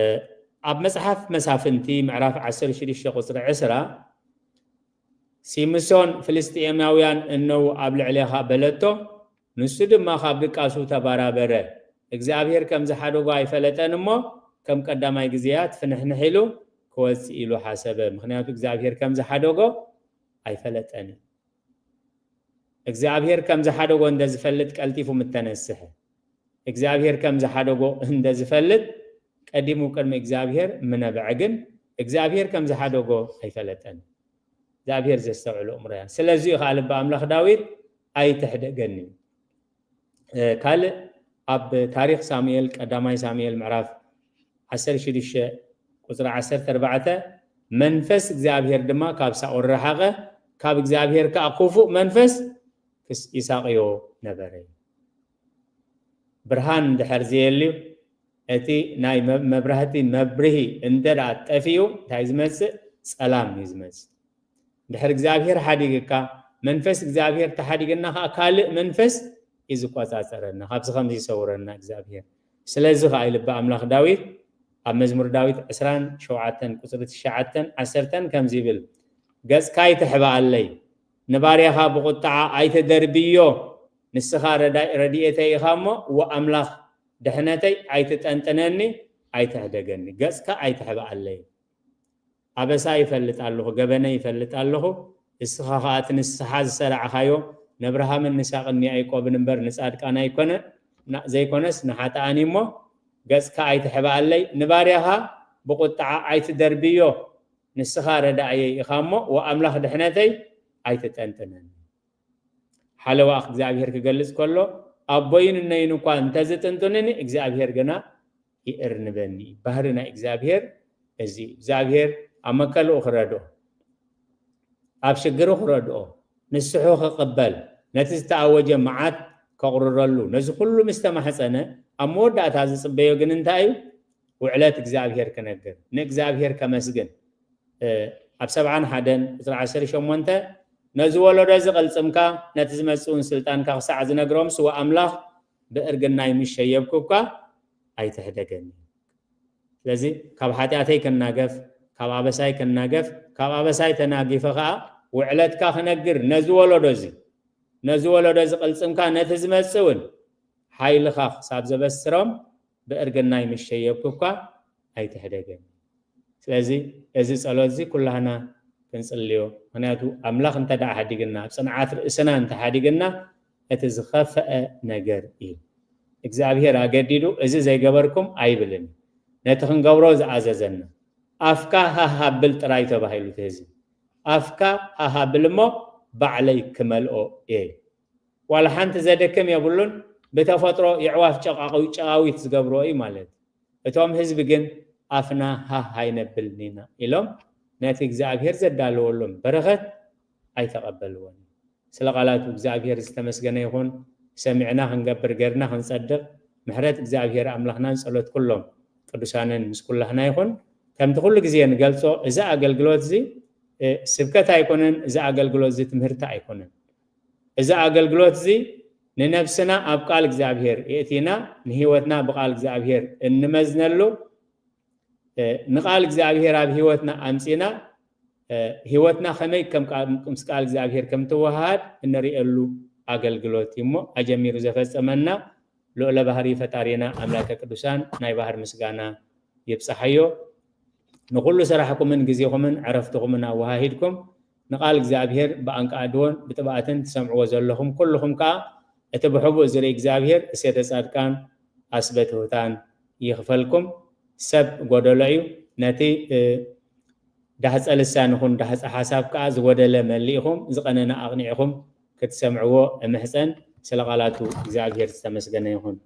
ኣብ መጽሓፍ መሳፍንቲ ምዕራፍ ዓሰርተ ሽዱሽተ ቁጽሪ ዕስራ፣ ሲምሶን ፍልስጥኤማውያን እነው ኣብ ልዕሌኻ በለቶ፣ ንሱ ድማ ካብ ድቃሱ ተባራበረ። እግዚኣብሔር ከም ዝሓደጎ ኣይፈለጠን እሞ፣ ከም ቀዳማይ ግዜያት ፍንሕንሕ ኢሉ ክወጽእ ኢሉ ሓሰበ። ምኽንያቱ እግዚኣብሔር ከም ዝሓደጎ ኣይፈለጠን እዩ። እግዚኣብሔር ከም ዝሓደጎ እንደ ዝፈልጥ ቀልጢፉ ምተነስሐ። እግዚኣብሔር ከም ዝሓደጎ እንደ ዝፈልጥ ቀዲሙ ቅድሚ እግዚኣብሔር ምነበዐ፣ ግን እግዚኣብሔር ከም ዝሓደጎ ኣይፈለጠን። እግዚኣብሔር ዘስተውዕሎ እምሮ እያ። ስለዚ እዩ ከኣ ልቢ ኣምላኽ ዳዊት ኣይትሕደገኒ። እ፣ ካልእ ኣብ ታሪኽ ሳሙኤል፣ ቀዳማይ ሳሙኤል ምዕራፍ ዓሰርተ ሽዱሽተ ቁጽሪ ዓሰርተ ኣርባዕተ፣ መንፈስ እግዚኣብሔር ድማ ካብ ሳኦል ረሓቐ፣ ካብ እግዚኣብሔር ከኣ ክፉእ መንፈስ ክስ-፣ ይሳቕዮ ነበረ። ብርሃን እንድሕር ዘየልዩ፣ እቲ ናይ መ-፣ መብራህቲ መብርሂ እንተ ደኣ ጠፊኡ፣ እንታይ ዝመጽእ? ጸላም እዩ ዝመጽእ። እንድሕር እግዚኣብሔር ሓዲግካ፣ መንፈስ እግዚኣብሔር ተሓዲግና ከኣ ካልእ መንፈስ እዩ ዝቆጻጸረና። ካብዚ ከምዚ ይሰውረና እግዚኣብሔር። ስለዚ ከኣ እዩ ልቢ ኣምላኽ ዳዊት ኣብ መዝሙር ዳዊት ዕስራን ሸውዓተን ቁጽሪ ትሽዓተን ዓሰርተን ከምዚ ይብል፣ "ገጽካ ኣይትሕብኣለይ፣ ንባርያኻ ብቁጥዓ ኣይትደርብዮ፣ ንስኻ ረዳ-፣ ረድኤተይ ኢኻ እሞ፣ ወኣምላኽ ድሕነተይ ኣይትጠንጥነኒ፣ ኣይትሕደገኒ፣ ገጽካ ኣይትሕብኣለይ። ኣበሳ ይፈልጥ ኣለኹ፣ ገበነይ ይፈልጥ ኣለኹ፣ እስኻ ኸኣ እቲ ንስኻ ዝሰራዕኻዮ ነብርሃምን ንሳቅን ንያዕቆብን እምበር ንጻድቃን ኣይኮነ-፣ ና-፣ ዘይኮነስ ንሓጥኣን እዩ እሞ፣ ገጽካ ኣይትሕብኣለይ፣ ንባርያኻ ብቁጥዓ ኣይትደርብዮ፣ ንስኻ ረዳእየይ ኢኻ እሞ፣ ወኣምላኽ ድሕነተይ ኣይትጠንጥነኒ።" ሓለዋ እግዚኣብሔር ክገልጽ ከሎ፣ ኣቦይን እነይን እኳ እንተዝጥንጡንኒ፣ እግዚኣብሔር ግና ይእርንበኒ። ባህሪ ናይ እግዚኣብሔር እዚ እዩ። እግዚኣብሔር ኣብ መከልኡ ክረድኦ፣ ኣብ ሽግሩ ክረድኦ፣ ንስሑ ክቕበል፣ ነቲ ዝተኣወጀ መዓት ከቑርረሉ፣ ነዚ ኩሉ ምስ ተማሕጸነ፣ ኣብ መወዳእታ ዝጽበዮ ግን እንታይ እዩ? ውዕለት እግዚኣብሔር ክነግር፣ ንእግዚኣብሔር ከመስግን። እ፣ ኣብ ሰብዓን ሓደን ቁጽሪ ዓሰርተ ሸሞንተ፣ "ነዚ ወለዶ እዚ ቅልጽምካ፣ ነቲ ዝመጽእ እውን ስልጣንካ ክሳዕ ዝነግሮም፣ ስዋ ኣምላኽ ብእርግናይ ምስ ሸየብኩ እኳ ኣይትሕደገኒ።" ስለዚ ካብ ሓጢኣተይ ክናገፍ፣ ካብ ኣበሳይ ክናገፍ፣ ካብ ኣበሳይ ተናጊፈ ኸኣ ውዕለትካ ክነግር፣ ነዚ ወለዶ እዚ፣ ነዚ ወለዶ እዚ ቅልጽምካ፣ ነቲ ዝመጽእ እውን ሓይልኻ ክሳብ ዘበስሮም፣ ብእርግናይ ምስ ሸየብኩ እኳ ኣይትሕደገኒ። ስለዚ እዚ ጸሎት እዚ ኩላህና ክንጽልዮ። ምኽንያቱ ኣምላኽ እንተ ደኣ ሓዲግና፣ ኣብ ጽንዓት ርእስና እንተ ሓዲግና፣ እቲ ዝኸፍአ ነገር እዩ። እግዚኣብሔር ኣገዲዱ እዚ ዘይገበርኩም ኣይብልን። ነቲ ክንገብሮ ዝኣዘዘና፣ "ኣፍካ ሃህ ኣብል ጥራይ" ተባሂሉ እቲ ህዝቢ። "ኣፍካ ሃህ ኣብል እሞ ባዕለይ ክመልኦ እየ።" ዋላ ሓንቲ ዘድክም የብሉን። ብተፈጥሮ የዕዋፍ ጨቃዊ-፣ ጨቃዊት ዝገብርኦ እዩ ማለት። እቶም ህዝቢ ግን "ኣፍና ሃህ ኣይነብልን ኢና" ኢሎም ነቲ እግዚኣብሔር ዘዳለወሎም በረኸት ኣይተቐበልዎን። ስለ ቃላቱ እግዚኣብሔር ዝተመስገነ ይኹን። ሰሚዕና ክንገብር፣ ገርና ክንጸድቕ፣ ምሕረት እግዚኣብሔር ኣምላኽናን ጸሎት ኩሎም ቅዱሳንን ምስ ኩላህና ይኹን። ከምቲ ኩሉ ግዜ ንገልጾ፣ እዚ ኣገልግሎት እዚ፣ እ፣ ስብከት ኣይኮነን። እዚ ኣገልግሎት እዚ ትምህርቲ ኣይኮነን። እዚ ኣገልግሎት እዚ ንነብስና ኣብ ቃል እግዚኣብሔር የእቲና፣ ንህይወትና ብቃል እግዚኣብሔር እንመዝነሉ፣ እ፣ ንቃል እግዚኣብሔር ኣብ ህይወትና ኣምጺና፣ እ፣ ህይወትና ከመይ ከም ቃል፣ ምስ ቃል እግዚኣብሔር ከም ትወሃሃድ እንርእየሉ ኣገልግሎት እዩ እሞ፣ ኣጀሚሩ ዘፈጸመና ልዑለ ባህሪ ፈጣሪና ኣምላከ ቅዱሳን ናይ ባህር ምስጋና ይብጻሓዮ። ንኹሉ ስራሕኩምን ግዜኹምን ዕረፍትኹምን ኣወሃሂድኩም ንቃል እግዚኣብሔር ብኣንቃዕድዎን ብጥብኣትን ትሰምዕዎ ዘለኹም ኩልኹም ከኣ እቲ ብሕቡእ ዝርኢ እግዚኣብሔር እሴተ ጻድቃን ኣስበ ትሑታን ይኽፈልኩም። ሰብ ጎደሎ እዩ። ነቲ፣ እ፣ ዳህፀ ልሳን ይኹን ዳህፀ ሓሳብ ከዓ ዝጎደለ መሊእኹም ዝቐነነ ኣቕኒዕኹም ክትሰምዕዎ እምሕፀን። ስለ ቃላቱ እግዚኣብሔር ዝተመስገነ ይኹን።